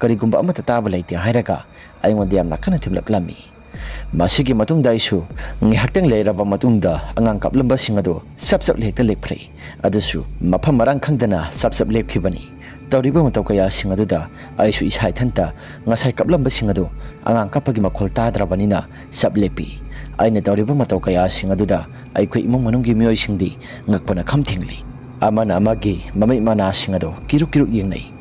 "ꯀꯔꯤꯒꯨꯝꯕ ꯑꯃꯠꯇ ꯇꯥꯕ ꯂꯩꯇꯦ" ꯍꯥꯏꯔꯒ ꯑꯩꯉꯣꯟꯗ ꯌꯥꯝꯅ ꯀꯟꯅ ꯊꯦꯝꯂꯛꯂꯝꯃꯤ꯫ ꯃꯁꯤꯒꯤ ꯃꯇꯨꯡꯗ ꯑꯩꯁꯨ ꯉꯥꯏꯍꯥꯛꯇꯪ ꯂꯩꯔꯕ ꯃꯇꯨꯡꯗ ꯑꯉꯥꯡ ꯀꯞꯂꯝꯕꯁꯤꯡ ꯑꯗꯨ ꯆꯞ ꯆꯞ ꯍꯦꯛꯇ ꯂꯦꯞꯈ꯭ꯔꯦ꯫ ꯑꯗꯨꯁꯨ ꯃꯐꯝ ꯃꯔꯥꯡ ꯈꯪꯗꯅ ꯆꯞ ꯆꯞ ꯂꯦꯞꯈꯤꯕꯅꯤ꯫ ꯇꯧꯔꯤꯕ ꯃꯇꯧ ꯀꯌꯥꯁꯤꯡ ꯑꯗꯨꯗ ꯑꯩꯁꯨ ꯏꯁꯥ ꯏꯊꯟꯇ ꯉꯁꯥꯏ ꯀꯞꯂꯝꯕꯁꯤꯡ ꯑꯗꯨ ꯑꯉꯥꯡ ꯀꯞꯄꯒꯤ ꯃꯈꯣꯜ ꯇꯥꯗ꯭ꯔꯕꯅꯤꯅ ꯆꯞ ꯂꯦꯞꯄꯤ꯫ ꯑꯩꯅ ꯇꯧꯔꯤꯕ ꯃꯇꯧ ꯀꯌꯥꯁꯤꯡ ꯑꯗꯨꯗ ꯑꯩꯈꯣꯏ ꯏꯃꯨꯡ ꯃꯅꯨꯡꯒꯤ ꯃꯤꯑꯣꯏꯁꯤꯡꯗꯤ ꯉꯛꯄꯅ ꯈꯝ ꯊꯦꯡꯂꯤ꯫ ꯑꯃꯅ ꯑꯃꯒꯤ ꯃꯃꯤꯠ ꯃꯅꯥꯁꯤꯡ ꯑꯗꯨ ꯀꯤꯔꯨꯛ ꯀꯤꯔꯨꯛ ꯌꯦꯡꯅꯩ꯫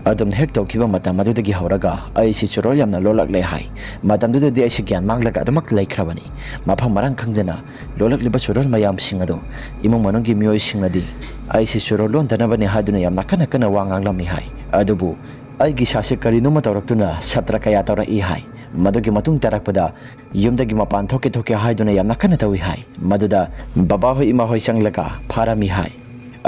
ꯑꯗꯨꯝꯅ ꯍꯦꯛ ꯇꯧꯈꯤꯕ ꯃꯇꯝ ꯑꯗꯨꯗꯒꯤ ꯍꯧꯔꯒ ꯑꯩꯁꯤ ꯆꯨꯔꯣꯜ ꯌꯥꯝꯅ ꯂꯣꯜꯂꯛꯂꯦ ꯍꯥꯏ꯫ ꯃꯇꯝꯗꯨꯗꯗꯤ ꯑꯩꯁꯤ ꯒ꯭ꯌꯥꯟ ꯃꯥꯡꯂꯒ ꯑꯗꯨꯃꯛ ꯂꯩꯈ꯭ꯔꯕꯅꯤ꯫ ꯃꯐꯝ ꯃꯔꯥꯡ ꯈꯪꯗꯅ ꯂꯣꯜꯂꯛꯂꯤꯕ ꯆꯨꯔꯣꯜ ꯃꯌꯥꯝꯁꯤꯡ ꯑꯗꯨ ꯏꯃꯨꯡ ꯃꯅꯨꯡꯒꯤ ꯃꯤꯑꯣꯏꯁꯤꯡꯅꯗꯤ ꯑꯩꯁꯤ ꯆꯨꯔꯣꯜ ꯂꯣꯟꯗꯅꯕꯅꯤ ꯍꯥꯏꯗꯨꯅ ꯌꯥꯝꯅ ꯀꯟꯅ ꯀꯟꯅ ꯋꯥ ꯉꯥꯡꯂꯝꯃꯤ ꯍꯥꯏ꯫ ꯑꯗꯨꯕꯨ ꯑꯩꯒꯤ ꯏꯁꯥꯁꯦ ꯀꯔꯤꯅꯣꯃ ꯇꯧꯔꯛꯇꯨꯅ ꯁꯞꯇ꯭ꯔ ꯀꯌꯥ ꯇꯧꯔꯛꯏ ꯍꯥꯏ꯫ ꯃꯗꯨꯒꯤ ꯃꯇꯨꯡ ꯇꯥꯔꯛꯄꯗ ꯌꯨꯝꯗꯒꯤ ꯃꯄꯥꯟ ꯊꯣꯛꯀꯦ ꯊꯣꯛꯀꯦ ꯍꯥꯏꯗꯨꯅ ꯌꯥꯝꯅ ꯀꯟꯅ ꯇꯧꯏ ꯍꯥꯏ꯫ ꯃꯗꯨꯗ ꯕꯕꯥꯍꯣꯏ ꯏꯃꯥꯍꯣꯏ ꯆꯪꯂꯒ ꯐꯥꯔꯝꯃꯤ ꯍꯥꯏ꯫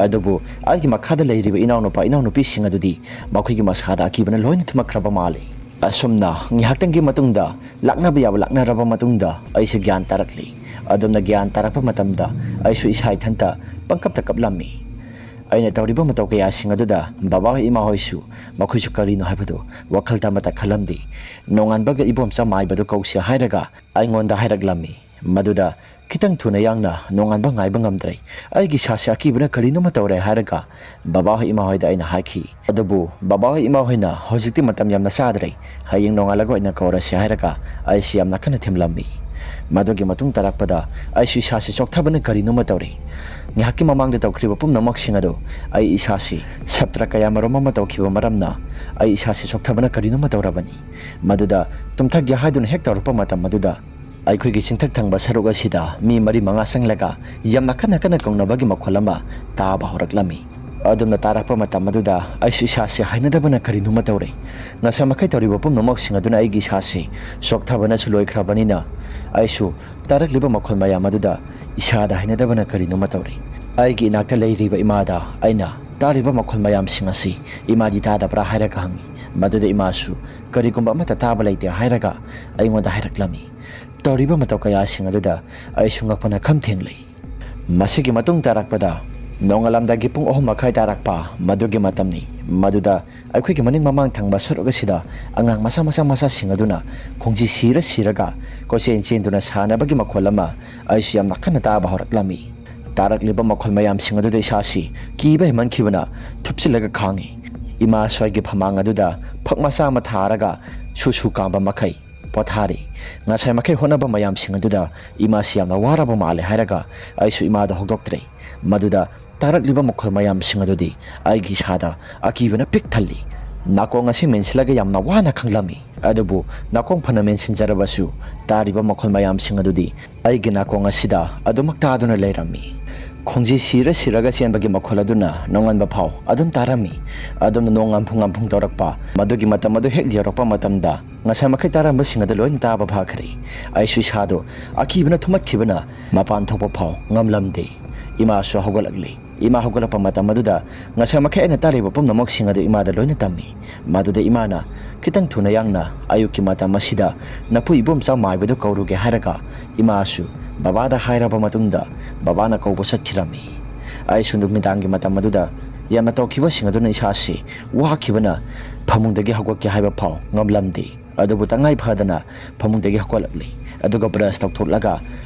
ꯑꯗꯨꯕꯨ ꯑꯩꯒꯤ ꯃꯈꯥꯗ ꯂꯩꯔꯤꯕ ꯏꯅꯥꯎꯅꯨꯄꯥ ꯏꯅꯥꯎꯅꯨꯄꯤꯁꯤꯡ ꯑꯗꯨꯗꯤ ꯃꯈꯣꯏꯒꯤ ꯃꯁꯥꯗ ꯑꯀꯤꯕꯅ ꯂꯣꯏꯅ ꯊꯨꯝꯃꯛꯈ꯭ꯔꯕ ꯃꯥꯜꯂꯤ꯫ ꯑꯁꯨꯝꯅ ꯉꯥꯏꯍꯥꯛꯇꯪꯒꯤ ꯃꯇꯨꯡꯗ ꯂꯥꯛꯅꯕ ꯌꯥꯕ ꯂꯥꯛꯅꯔꯕ ꯃꯇꯨꯡꯗ ꯑꯩꯁꯦ ꯒ꯭ꯌꯥꯟ ꯇꯥꯔꯛꯂꯤ꯫ ꯑꯗꯨꯝꯅ ꯒ꯭ꯌꯥꯟ ꯇꯥꯔꯛꯄ ꯃꯇꯝꯗ ꯑꯩꯁꯨ ꯏꯁꯥ ꯏꯊꯟꯇ ꯄꯪꯀꯞꯇ ꯀꯞꯂꯝꯃꯤ꯫ ꯑꯩꯅ ꯇꯧꯔꯤꯕ ꯃꯇꯧ ꯀꯌꯥꯁꯤꯡ ꯑꯗꯨꯗ ꯕꯕꯥ ꯍꯣꯏ ꯏꯃꯥ ꯍꯣꯏꯁꯨ ꯃꯈꯣꯏꯁꯨ ꯀꯔꯤꯅꯣ ꯍꯥꯏꯕꯗꯨ ꯋꯥꯈꯜꯗ ꯑꯃꯠꯇ ꯈꯜꯂꯝꯗꯦ꯫ ꯅꯣꯡꯉꯥꯟꯕꯒ ꯏꯕꯣꯝꯆꯥ ꯃꯥꯏꯕꯗꯨ ꯀꯧꯁꯤ ꯍꯥꯏꯔꯒ ꯑꯩꯉꯣꯟꯗ ꯍꯥꯏꯔꯛꯂꯝꯃꯤ꯫ ꯃꯗꯨꯗ ꯈꯤꯇꯪ ꯊꯨꯅ ꯌꯥꯡꯅ ꯅꯣꯡꯉꯥꯟꯕ ꯉꯥꯏꯕ ꯉꯝꯗ꯭ꯔꯦ꯫ ꯑꯩꯒꯤ ꯏꯁꯥꯁꯦ ꯑꯀꯤꯕꯅ ꯀꯔꯤꯅꯣꯃ ꯇꯧꯔꯦ ꯍꯥꯏꯔꯒ ꯕꯕꯥ ꯍꯣꯏ ꯏꯃꯥ ꯍꯣꯏꯗ ꯑꯩꯅ ꯍꯥꯏꯈꯤ꯫ ꯑꯗꯨꯕꯨ ꯕꯕꯥ ꯍꯣꯏ ꯏꯃꯥ ꯍꯣꯏꯅ ꯍꯧꯖꯤꯛꯇꯤ ꯃꯇꯝ ꯌꯥꯝꯅ ꯆꯥꯗ꯭ꯔꯦ, ꯍꯌꯦꯡ ꯅꯣꯡꯉꯥꯜꯂꯒ ꯑꯣꯏꯅ ꯀꯧꯔꯁꯤ ꯍꯥꯏꯔꯒ ꯑꯩꯁꯤ ꯌꯥꯝꯅ ꯀꯟꯅ ꯊꯦꯝꯂꯝꯃꯤ꯫ ꯃꯗꯨꯒꯤ ꯃꯇꯨꯡ ꯇꯥꯔꯛꯄꯗ ꯑꯩꯁꯨ ꯏꯁꯥꯁꯤ ꯆꯣꯛꯊꯕꯅ ꯀꯔꯤꯅꯣꯃ ꯇꯧꯔꯦ꯫ ꯉꯥꯏꯍꯥꯛꯀꯤ ꯃꯃꯥꯡꯗ ꯇꯧꯈ꯭ꯔꯤꯕ ꯄꯨꯝꯅꯃꯛꯁꯤꯡ ꯑꯗꯨ ꯑꯩ ꯏꯁꯥꯁꯤ ꯁꯞꯇ꯭ꯔ ꯀꯌꯥ ꯃꯔꯨꯝ ꯑꯃ ꯇꯧꯈꯤꯕ ꯃꯔꯝꯅ ꯑꯩ ꯏꯁꯥꯁꯤ ꯆꯣꯛꯊꯕꯅ ꯀꯔꯤꯅꯣꯃ ꯇꯧꯔꯕꯅꯤ꯫ ꯃꯗꯨꯗ ꯇꯨꯝꯊꯒꯦ ꯍꯥꯏꯗꯨꯅ ꯍꯦꯛ ꯇꯧꯔꯛꯄ ꯃꯇꯝ ꯑꯗꯨꯗ ꯑꯩꯈꯣꯏꯒꯤ ꯆꯤꯡꯊꯛ ꯊꯪꯕ ꯁꯔꯨꯛ ꯑꯁꯤꯗ ꯃꯤ ꯃꯔꯤ ꯃꯉꯥ ꯆꯪꯂꯒ ꯌꯥꯝꯅ ꯀꯟꯅ ꯀꯟꯅ ꯀꯧꯅꯕꯒꯤ ꯃꯈꯣꯜ ꯑꯃ ꯇꯥꯕ ꯍꯧꯔꯛꯂꯝꯃꯤ꯫ ꯑꯗꯨꯝꯅ ꯇꯥꯔꯛꯄ ꯃꯇꯝ ꯑꯗꯨꯗ ꯑꯩꯁꯨ ꯏꯁꯥꯁꯦ ꯍꯩꯅꯗꯕꯅ ꯀꯔꯤꯅꯣꯃ ꯇꯧꯔꯦ꯫ ꯉꯁꯥꯏ ꯃꯈꯩ ꯇꯧꯔꯤꯕ ꯄꯨꯝꯅꯃꯛꯁꯤꯡ ꯑꯗꯨꯅ ꯑꯩꯒꯤ ꯏꯁꯥꯁꯤ ꯆꯣꯛꯊꯕꯅꯁꯨ ꯂꯣꯏꯈ꯭ꯔꯕꯅꯤꯅ ꯑꯩꯁꯨ ꯇꯥꯔꯛꯂꯤꯕ ꯃꯈꯣꯜ ꯃꯌꯥꯝ ꯑꯗꯨꯗ ꯏꯁꯥꯗ ꯍꯩꯅꯗꯕꯅ ꯀꯔꯤꯅꯣꯃ ꯇꯧꯔꯦ꯫ ꯑꯩꯒꯤ ꯏꯅꯥꯛꯇ ꯂꯩꯔꯤꯕ ꯏꯃꯥꯗ ꯑꯩꯅ ꯇꯥꯔꯤꯕ ꯃꯈꯣꯜ ꯃꯌꯥꯝꯁꯤꯡ ꯑꯁꯤ ꯏꯃꯥꯗꯤ ꯇꯥꯗꯕ꯭ꯔꯥ ꯍꯥꯏꯔꯒ ꯍꯪꯉꯤ꯫ ꯃꯗꯨꯗ ꯏꯃꯥꯁꯨ ꯀꯔꯤꯒꯨꯝꯕ ꯑꯃꯠꯇ ꯇꯥꯕ ꯂꯩꯇꯦ ꯍꯥꯏꯔꯒ ꯑꯩꯉꯣꯟꯗ ꯍꯥꯏꯔꯛꯂꯝꯃꯤ꯫ ꯇꯧꯔꯤꯕ ꯃꯇꯧ ꯀꯌꯥꯁꯤꯡ ꯑꯗꯨꯗ ꯑꯩꯁꯨ ꯉꯛꯄꯅ ꯈꯝ ꯊꯦꯡꯂꯤ꯫ ꯃꯁꯤꯒꯤ ꯃꯇꯨꯡ ꯇꯥꯔꯛꯄꯗ ꯅꯣꯡꯉꯥꯜꯂꯝꯗꯥꯏꯒꯤ ꯄꯨꯡ ꯑꯍꯨꯝ ꯃꯈꯥꯏ ꯇꯥꯔꯛꯄ ꯃꯗꯨꯒꯤ ꯃꯇꯝꯅꯤ꯫ ꯃꯗꯨꯗ ꯑꯩꯈꯣꯏꯒꯤ ꯃꯅꯤꯡ ꯃꯃꯥꯡ ꯊꯪꯕ ꯁꯔꯨꯛ ꯑꯁꯤꯗ ꯑꯉꯥꯡ ꯃꯆꯥ ꯃꯆꯥ ꯃꯆꯥꯁꯤꯡ ꯑꯗꯨꯅ ꯈꯣꯡꯖꯤ ꯁꯤꯔ ꯁꯤꯔꯒ ꯀꯣꯏꯆꯦꯟ ꯆꯦꯟꯗꯨꯅ ꯁꯥꯟꯅꯕꯒꯤ ꯃꯈꯣꯜ ꯑꯃ ꯑꯩꯁꯨ ꯌꯥꯝꯅ ꯀꯟꯅ ꯇꯥꯕ ꯍꯧꯔꯛꯂꯝꯃꯤ꯫ ꯇꯥꯔꯛꯂꯤꯕ ꯃꯈꯣꯜ ꯃꯌꯥꯝꯁꯤꯡ ꯑꯗꯨꯗ ꯏꯁꯥꯁꯤ ꯀꯤꯕ ꯍꯦꯟꯃꯟꯈꯤꯕꯅ ꯊꯨꯞꯆꯤꯜꯂꯒ ꯈꯥꯡꯉꯤ꯫ ꯏꯃꯥꯁꯨ ꯑꯩꯒꯤ ꯐꯃꯥꯡ ꯑꯗꯨꯗ ꯐꯛ ꯃꯆꯥ ꯑꯃ ꯊꯥꯔꯒ ꯁꯨ ꯁꯨ ꯀꯥꯝꯕ ꯃꯈꯩ ꯄꯣꯊꯥꯔꯤ꯫ ꯉꯁꯥꯏ ꯃꯈꯩ ꯍꯣꯠꯅꯕ ꯃꯌꯥꯝꯁꯤꯡ ꯑꯗꯨꯗ ꯏꯃꯥꯁꯤ ꯌꯥꯝꯅ ꯋꯥꯔꯕ ꯃꯥꯜꯂꯦ ꯍꯥꯏꯔꯒ ꯑꯩꯁꯨ ꯏꯃꯥꯗ ꯍꯧꯗꯣꯛꯇ꯭ꯔꯦ꯫ ꯃꯗꯨꯗ ꯇꯥꯔꯛꯂꯤꯕ ꯃꯈꯣꯜ ꯃꯌꯥꯝꯁꯤꯡ ꯑꯗꯨꯗꯤ ꯑꯩꯒꯤ ꯏꯁꯥꯗ ꯑꯀꯤꯕꯅ ꯄꯤꯛ ꯊꯜꯂꯤ꯫ ꯅꯥꯀꯣꯡ ꯑꯁꯤ ꯃꯦꯟꯁꯤꯜꯂꯒ ꯌꯥꯝꯅ ꯋꯥꯅ ꯈꯪꯂꯝꯃꯤ꯫ ꯑꯗꯨꯕꯨ ꯅꯥꯀꯣꯡ ꯐꯅ ꯃꯦꯟꯁꯤꯟꯖꯔꯕꯁꯨ ꯇꯥꯔꯤꯕ ꯃꯈꯣꯜ ꯃꯌꯥꯝꯁꯤꯡ ꯑꯗꯨꯗꯤ ꯑꯩꯒꯤ ꯅꯥꯀꯣꯡ ꯑꯁꯤꯗ ꯑꯗꯨꯃꯛ ꯇꯥꯗꯨꯅ ꯂꯩꯔꯝꯃꯤ꯫ ꯈꯣꯡꯖꯤ ꯁꯤꯔ ꯁꯤꯔꯒ ꯆꯦꯟꯕꯒꯤ ꯃꯈꯣꯜ ꯑꯗꯨꯅ ꯅꯣꯡꯉꯥꯟꯕ ꯐꯥꯎ ꯑꯗꯨꯝ ꯇꯥꯔꯝꯃꯤ꯫ ꯑꯗꯨꯝꯅ ꯅꯣꯡ ꯉꯥꯟꯐꯨꯡ ꯉꯥꯟꯐꯨꯡ ꯇꯧꯔꯛꯄ ꯃꯗꯨꯒꯤ ꯃꯇꯝ ꯑꯗꯨ ꯍꯦꯛ ꯌꯧꯔꯛꯄ ꯃꯇꯝꯗ ꯉꯁꯥꯏ ꯃꯈꯩ ꯇꯥꯔꯝꯕꯁꯤꯡ ꯑꯗꯨ ꯂꯣꯏꯅ ꯇꯥꯕ ꯐꯈ꯭ꯔꯦ꯫ ꯑꯩꯁꯨ ꯏꯁꯥꯗꯣ ꯑꯀꯤꯕꯅ ꯊꯨꯝꯍꯠꯈꯤꯕꯅ ꯃꯄꯥꯟ ꯊꯣꯛꯄ ꯐꯥꯎ ꯉꯝꯂꯝꯗꯦ꯫ ꯏꯃꯥꯁꯨ ꯍꯧꯒꯠꯂꯛꯂꯤ꯫ ꯏꯃꯥ ꯍꯧꯒꯠꯂꯛꯄ ꯃꯇꯝ ꯑꯗꯨꯗ ꯉꯁꯥꯏ ꯃꯈꯩ ꯑꯩꯅ ꯇꯥꯔꯤꯕ ꯄꯨꯝꯅꯃꯛꯁꯤꯡ ꯑꯗꯨ ꯏꯃꯥꯗ ꯂꯣꯏꯅ ꯇꯝꯃꯤ꯫ ꯃꯗꯨꯗ ꯏꯃꯥꯅ ꯈꯤꯇꯪ ꯊꯨꯅ ꯌꯥꯡꯅ ꯑꯌꯨꯛꯀꯤ ꯃꯇꯝ ꯑꯁꯤꯗ ꯅꯄꯨ ꯏꯕꯣꯝꯆꯥ ꯃꯥꯏꯕꯗꯨ ꯀꯧꯔꯨꯒꯦ ꯍꯥꯏꯔꯒ ꯏꯃꯥꯁꯨ ꯕꯕꯥꯗ ꯍꯥꯏꯔꯕ ꯃꯇꯨꯡꯗ ꯕꯕꯥꯅ ꯀꯧꯕ ꯆꯠꯈꯤꯔꯝꯃꯤ꯫ ꯑꯩꯁꯨ ꯅꯨꯃꯤꯗꯥꯡꯒꯤ ꯃꯇꯝ ꯑꯗꯨꯗ ꯌꯥꯝꯅ ꯇꯧꯈꯤꯕꯁꯤꯡ ꯑꯗꯨꯅ ꯏꯁꯥꯁꯤ ꯋꯥꯈꯤꯕꯅ ꯐꯃꯨꯡꯗꯒꯤ ꯍꯧꯒꯠꯀꯦ ꯍꯥꯏꯕ ꯐꯥꯎ ꯉꯝꯂꯝꯗꯦ꯫ ꯑꯗꯨꯕꯨ ꯇꯉꯥꯏ ꯐꯗꯅ ꯐꯃꯨꯡꯗꯒꯤ ꯍꯧꯒꯠꯂꯛꯂꯤ꯫ ꯑꯗꯨꯒ ꯕ꯭ꯔꯁ ꯇꯧꯊꯣꯛꯂꯒ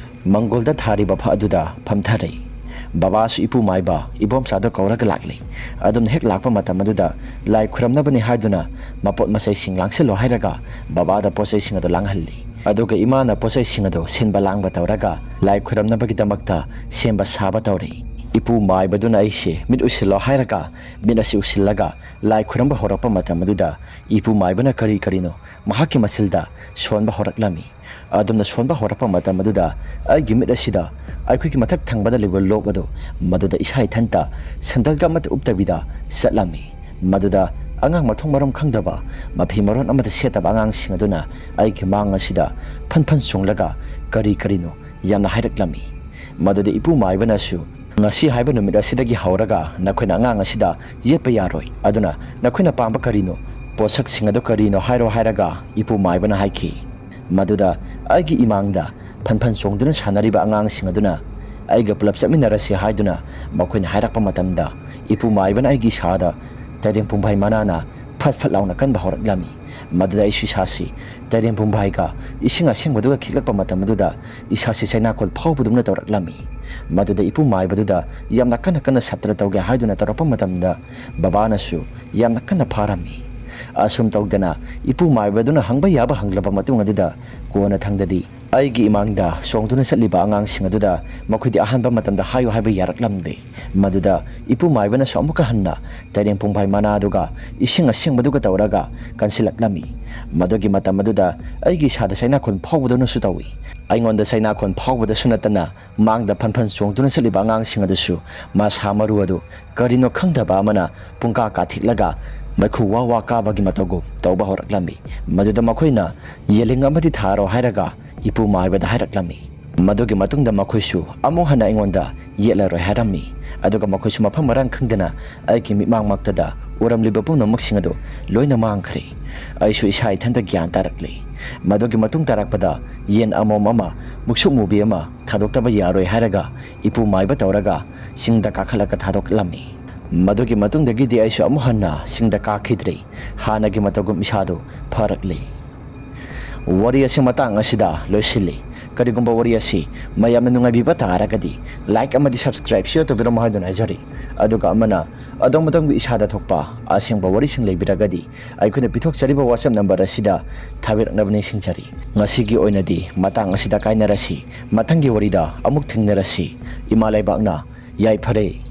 ꯃꯪꯒꯣꯜꯗ ꯊꯥꯔꯤꯕ ꯐꯛ ꯑꯗꯨꯗ ꯐꯝꯊꯔꯦ꯫ ꯕꯕꯥꯁꯨ ꯏꯄꯨ ꯃꯥꯏꯕ ꯏꯕꯣꯝꯆꯥꯗ ꯀꯧꯔꯒ ꯂꯥꯛꯂꯦ꯫ ꯑꯗꯨꯝꯅ ꯍꯦꯛ ꯂꯥꯛꯄ ꯃꯇꯝ ꯑꯗꯨꯗ ꯂꯥꯏ ꯈꯨꯔꯝꯅꯕꯅꯤ ꯍꯥꯏꯗꯨꯅ ꯃꯄꯣꯠ ꯃꯆꯩꯁꯤꯡ ꯂꯥꯡꯁꯤꯜꯂꯣ ꯍꯥꯏꯔꯒ ꯕꯕꯥꯗ ꯄꯣꯠꯆꯩꯁꯤꯡ ꯑꯗꯨ ꯂꯥꯡꯍꯜꯂꯤ꯫ ꯑꯗꯨꯒ ꯏꯃꯥꯅ ꯄꯣꯠꯆꯩꯁꯤꯡ ꯑꯗꯨ ꯁꯤꯟꯕ ꯂꯥꯡꯕ ꯇꯧꯔꯒ ꯂꯥꯏ ꯈꯨꯔꯝꯅꯕꯒꯤꯗꯃꯛꯇ ꯁꯦꯝꯕ ꯁꯥꯕ ꯇꯧꯔꯤ꯫ ꯏꯄꯨ ꯃꯥꯏꯕꯗꯨꯅ ꯑꯩꯁꯦ ꯃꯤꯠ ꯎꯏꯁꯤꯜꯂꯣ ꯍꯥꯏꯔꯒ ꯃꯤꯠ ꯑꯁꯤ ꯎꯏꯁꯤꯜꯂꯒ ꯂꯥꯏ ꯈꯨꯔꯝꯕ ꯍꯧꯔꯛꯄ ꯃꯇꯝ ꯑꯗꯨꯗ ꯏꯄꯨ ꯃꯥꯏꯕꯅ ꯀꯔꯤ ꯀꯔꯤꯅꯣ ꯃꯍꯥꯛꯀꯤ ꯃꯆꯤꯜꯗ ꯁꯣꯟꯕ ꯍꯧꯔꯛꯂꯝꯃꯤ꯫ ꯑꯗꯨꯝꯅ ꯁꯣꯟꯕ ꯍꯧꯔꯛꯄ ꯃꯇꯝ ꯑꯗꯨꯗ ꯑꯩꯒꯤ ꯃꯤꯠ ꯑꯁꯤꯗ ꯑꯩꯈꯣꯏꯒꯤ ꯃꯊꯛ ꯊꯪꯕꯗ ꯂꯩꯕ ꯂꯣꯛ ꯑꯗꯨ, ꯃꯗꯨꯗ ꯏꯁꯥ ꯏꯊꯟꯇ ꯁꯦꯟꯗꯜꯒ ꯑꯃꯠꯇ ꯎꯞꯇꯕꯤꯗ ꯆꯠꯂꯝꯃꯤ꯫ ꯃꯗꯨꯗ ꯑꯉꯥꯡ ꯃꯊꯣꯡ ꯃꯔꯝ ꯈꯪꯗꯕ, ꯃꯐꯤ ꯃꯔꯣꯟ ꯑꯃꯠꯇ ꯁꯦꯠꯇꯕ ꯑꯉꯥꯡꯁꯤꯡ ꯑꯗꯨꯅ ꯑꯩꯒꯤ ꯃꯥꯡ ꯑꯁꯤꯗ ꯐꯟ ꯐꯟ ꯆꯣꯡꯂꯒ ꯀꯔꯤ ꯀꯔꯤꯅꯣ ꯌꯥꯝꯅ ꯍꯥꯏꯔꯛꯂꯝꯃꯤ꯫ ꯃꯗꯨꯗ ꯏꯄꯨ ꯃꯥꯏꯕꯅꯁꯨ, "ꯉꯁꯤ ꯍꯥꯏꯕ ꯅꯨꯃꯤꯠ ꯑꯁꯤꯗꯒꯤ ꯍꯧꯔꯒ ꯅꯈꯣꯏꯅ ꯑꯉꯥꯡ ꯑꯁꯤꯗ ꯌꯦꯠꯄ ꯌꯥꯔꯣꯏ꯫ ꯑꯗꯨꯅ ꯅꯈꯣꯏꯅ ꯄꯥꯝꯕ ꯀꯔꯤꯅꯣ, ꯄꯣꯠꯁꯛꯁꯤꯡ ꯑꯗꯨ ꯀꯔꯤꯅꯣ ꯍꯥꯏꯔꯣ" ꯍꯥꯏꯔꯒ ꯏꯄꯨ ꯃꯥꯏꯕꯅ ꯍꯥꯏꯈꯤ꯫ ꯃꯗꯨꯗ ꯑꯩꯒꯤ ꯏꯃꯥꯡꯗ ꯐꯟ ꯐꯟ ꯆꯣꯡꯗꯨꯅ ꯁꯥꯟꯅꯔꯤꯕ ꯑꯉꯥꯡꯁꯤꯡ ꯑꯗꯨꯅ ꯑꯩꯒ ꯄꯨꯂꯞ ꯆꯠꯃꯤꯟꯅꯔꯁꯤ ꯍꯥꯏꯗꯨꯅ ꯃꯈꯣꯏꯅ ꯍꯥꯏꯔꯛꯄ ꯃꯇꯝꯗ, ꯏꯄꯨ ꯃꯥꯏꯕꯅ ꯑꯩꯒꯤ ꯏꯁꯥꯗ ꯇꯩꯔꯦꯡ ꯄꯨꯡꯐꯥꯏ ꯃꯅꯥꯅ ꯐꯠ ꯐꯠ ꯂꯥꯎꯅ ꯀꯟꯕ ꯍꯧꯔꯛꯂꯝꯃꯤ꯫ ꯃꯗꯨꯗ ꯑꯩꯁꯨ ꯏꯁꯥꯁꯤ ꯇꯩꯔꯦꯡ ꯄꯨꯡꯐꯥꯏꯒ ꯏꯁꯤꯡ ꯑꯁꯦꯡꯕꯗꯨꯒ ꯈꯤꯛꯂꯛꯄ ꯃꯇꯝ ꯑꯗꯨꯗ ꯏꯁꯥꯁꯤ ꯆꯩꯅꯥꯈꯣꯜ ꯐꯥꯎꯕꯗꯧꯅ ꯇꯧꯔꯛꯂꯝꯃꯤ꯫ ꯃꯗꯨꯗ ꯏꯄꯨ ꯃꯥꯏꯕꯗꯨꯗ ꯌꯥꯝꯅ ꯀꯟꯅ ꯀꯟꯅ ꯁꯞꯇ꯭ꯔ ꯇꯧꯒꯦ ꯍꯥꯏꯗꯨꯅ ꯇꯧꯔꯛꯄ ꯃꯇꯝꯗ ꯕꯕꯥꯅꯁꯨ ꯌꯥꯝꯅ ꯀꯟꯅ ꯐꯥꯔꯝꯃꯤ꯫ ꯑꯁꯨꯝ ꯇꯧꯗꯅ ꯏꯄꯨ ꯃꯥꯏꯕꯗꯨꯅ ꯍꯪꯕ ꯌꯥꯕ ꯍꯪꯂꯕ ꯃꯇꯨꯡ ꯑꯗꯨꯗ ꯀꯣꯟꯅ ꯊꯪꯗꯗꯤ ꯑꯩꯒꯤ ꯏꯃꯥꯡꯗ ꯆꯣꯡꯗꯨꯅ ꯆꯠꯂꯤꯕ ꯑꯉꯥꯡꯁꯤꯡ ꯑꯗꯨꯗ ꯃꯈꯣꯏꯗꯤ ꯑꯍꯥꯟꯕ ꯃꯇꯝꯗ ꯍꯥꯏꯌꯨ ꯍꯥꯏꯕ ꯌꯥꯔꯛꯂꯝꯗꯦ꯫ ꯃꯗꯨꯗ ꯏꯄꯨ ꯃꯥꯏꯕꯅꯁꯨ ꯑꯃꯨꯛꯀ ꯍꯟꯅ ꯇꯩꯔꯦꯡ ꯄꯨꯡꯐꯥꯏ ꯃꯅꯥꯗꯨꯒ ꯏꯁꯤꯡ ꯑꯁꯦꯡꯕꯗꯨꯒ ꯇꯧꯔꯒ ꯀꯟꯁꯤꯜꯂꯛꯂꯝꯃꯤ꯫ ꯃꯗꯨꯒꯤ ꯃꯇꯝ ꯑꯗꯨꯗ ꯑꯩꯒꯤ ꯏꯁꯥꯗ ꯆꯩꯅꯥꯈꯣꯟ ꯐꯥꯎꯕꯗꯧꯅꯁꯨ ꯇꯧꯏ꯫ ꯑꯩꯉꯣꯟꯗ ꯆꯩꯅꯥꯈꯣꯟ ꯐꯥꯎꯕꯗꯁꯨ ꯅꯠꯇꯅ ꯃꯥꯡꯗ ꯐꯟ ꯐꯟ ꯆꯣꯡꯗꯨꯅ ꯆꯠꯂꯤꯕ ꯑꯉꯥꯡꯁꯤꯡ ꯑꯗꯨꯁꯨ ꯃꯁꯥ ꯃꯔꯨ ꯑꯗꯨ ꯀꯔꯤꯅꯣ ꯈꯪꯗꯕ ꯑꯃꯅ ꯄꯨꯡꯀꯥ ꯀꯥꯊꯤꯛꯂꯒ ꯃꯩꯈꯨ ꯋꯥ ꯋꯥ ꯀꯥꯕꯒꯤ ꯃꯇꯧꯒꯨꯝ ꯇꯧꯕ ꯍꯧꯔꯛꯂꯝꯃꯤ꯫ ꯃꯗꯨꯗ ꯃꯈꯣꯏꯅ "ꯌꯦꯜꯂꯤꯡ ꯑꯃꯗꯤ ꯊꯥꯔꯣ" ꯍꯥꯏꯔꯒ ꯏꯄꯨ ꯃꯥꯏꯕꯗ ꯍꯥꯏꯔꯛꯂꯝꯃꯤ꯫ ꯃꯗꯨꯒꯤ ꯃꯇꯨꯡꯗ ꯃꯈꯣꯏꯁꯨ ꯑꯃꯨꯛ ꯍꯟꯅ ꯑꯩꯉꯣꯟꯗ ꯌꯦꯠꯂꯔꯣꯏ ꯍꯥꯏꯔꯝꯃꯤ꯫ ꯑꯗꯨꯒ ꯃꯈꯣꯏꯁꯨ ꯃꯐꯝ ꯃꯔꯥꯡ ꯈꯪꯗꯅ ꯑꯩꯒꯤ ꯃꯤꯠꯃꯥꯡꯃꯛꯇꯗ ꯎꯔꯝꯂꯤꯕ ꯄꯨꯝꯅꯃꯛꯁꯤꯡ ꯑꯗꯨ ꯂꯣꯏꯅ ꯃꯥꯡꯈ꯭ꯔꯦ꯫ ꯑꯩꯁꯨ ꯏꯁꯥ ꯏꯊꯟꯇ ꯒ꯭ꯌꯥꯟ ꯇꯥꯔꯛꯂꯦ꯫ ꯃꯗꯨꯒꯤ ꯃꯇꯨꯡ ꯇꯥꯔꯛꯄꯗ ꯌꯦꯟ ꯑꯃꯣꯝ ꯑꯃ, ꯃꯨꯛꯁꯨꯛ ꯃꯨꯕꯤ ꯑꯃ ꯊꯥꯗꯣꯛꯇꯕ ꯌꯥꯔꯣꯏ ꯍꯥꯏꯔꯒ ꯏꯄꯨ ꯃꯥꯏꯕ ꯇꯧꯔꯒ ꯆꯤꯡꯗ ꯀꯥꯈꯠꯂꯒ ꯊꯥꯗꯣꯛꯂꯝꯃꯤ꯫ ꯃꯗꯨꯒꯤ ꯃꯇꯨꯡꯗꯒꯤꯗꯤ ꯑꯩꯁꯨ ꯑꯃꯨꯛ ꯍꯟꯅ ꯆꯤꯡꯗ ꯀꯥꯈꯤꯗ꯭ꯔꯦ꯫ ꯍꯥꯟꯅꯒꯤ ꯃꯇꯧꯒꯨꯝ ꯏꯁꯥꯗꯨ ꯐꯔꯛꯂꯦ꯫ ꯋꯥꯔꯤ ꯑꯁꯤ ꯃꯇꯥꯡ ꯑꯁꯤꯗ ꯂꯣꯏꯁꯤꯜꯂꯤ꯫ ꯀꯔꯤꯒꯨꯝꯕ ꯋꯥꯔꯤ ꯑꯁꯤ ꯃꯌꯥꯝꯅ ꯅꯨꯡꯉꯥꯏꯕꯤꯕ ꯇꯥꯔꯒꯗꯤ like ꯑꯃꯗꯤ subscribe share ꯇꯧꯕꯤꯔꯝꯃꯣ ꯍꯥꯏꯗꯨꯅ ꯍꯥꯏꯖꯔꯤ꯫ ꯑꯗꯨꯒ ꯑꯃꯅ ꯑꯗꯣꯝ ꯑꯗꯣꯝꯒꯤ ꯏꯁꯥꯗ ꯊꯣꯛꯄ ꯑꯁꯦꯡꯕ ꯋꯥꯔꯤꯁꯤꯡ ꯂꯩꯕꯤꯔꯒꯗꯤ ꯑꯩꯈꯣꯏꯅ ꯄꯤꯊꯣꯛꯆꯔꯤꯕ WhatsApp number ꯑꯁꯤꯗ ꯊꯥꯕꯤꯔꯛꯅꯕ ꯅꯤꯡꯁꯤꯡꯖꯔꯤ꯫ ꯉꯁꯤꯒꯤ ꯑꯣꯏꯅꯗꯤ ꯃꯇꯥꯡ ꯑꯁꯤꯗ ꯀꯥꯏꯅꯔꯁꯤ꯫ ꯃꯊꯪꯒꯤ ꯋꯥꯔꯤꯗ ꯑꯃꯨꯛ ꯊꯦꯡꯅꯔꯁꯤ꯫ ꯏꯃꯥ ꯂꯩꯕꯥꯛꯅ ꯌꯥꯏꯐꯔꯦ꯫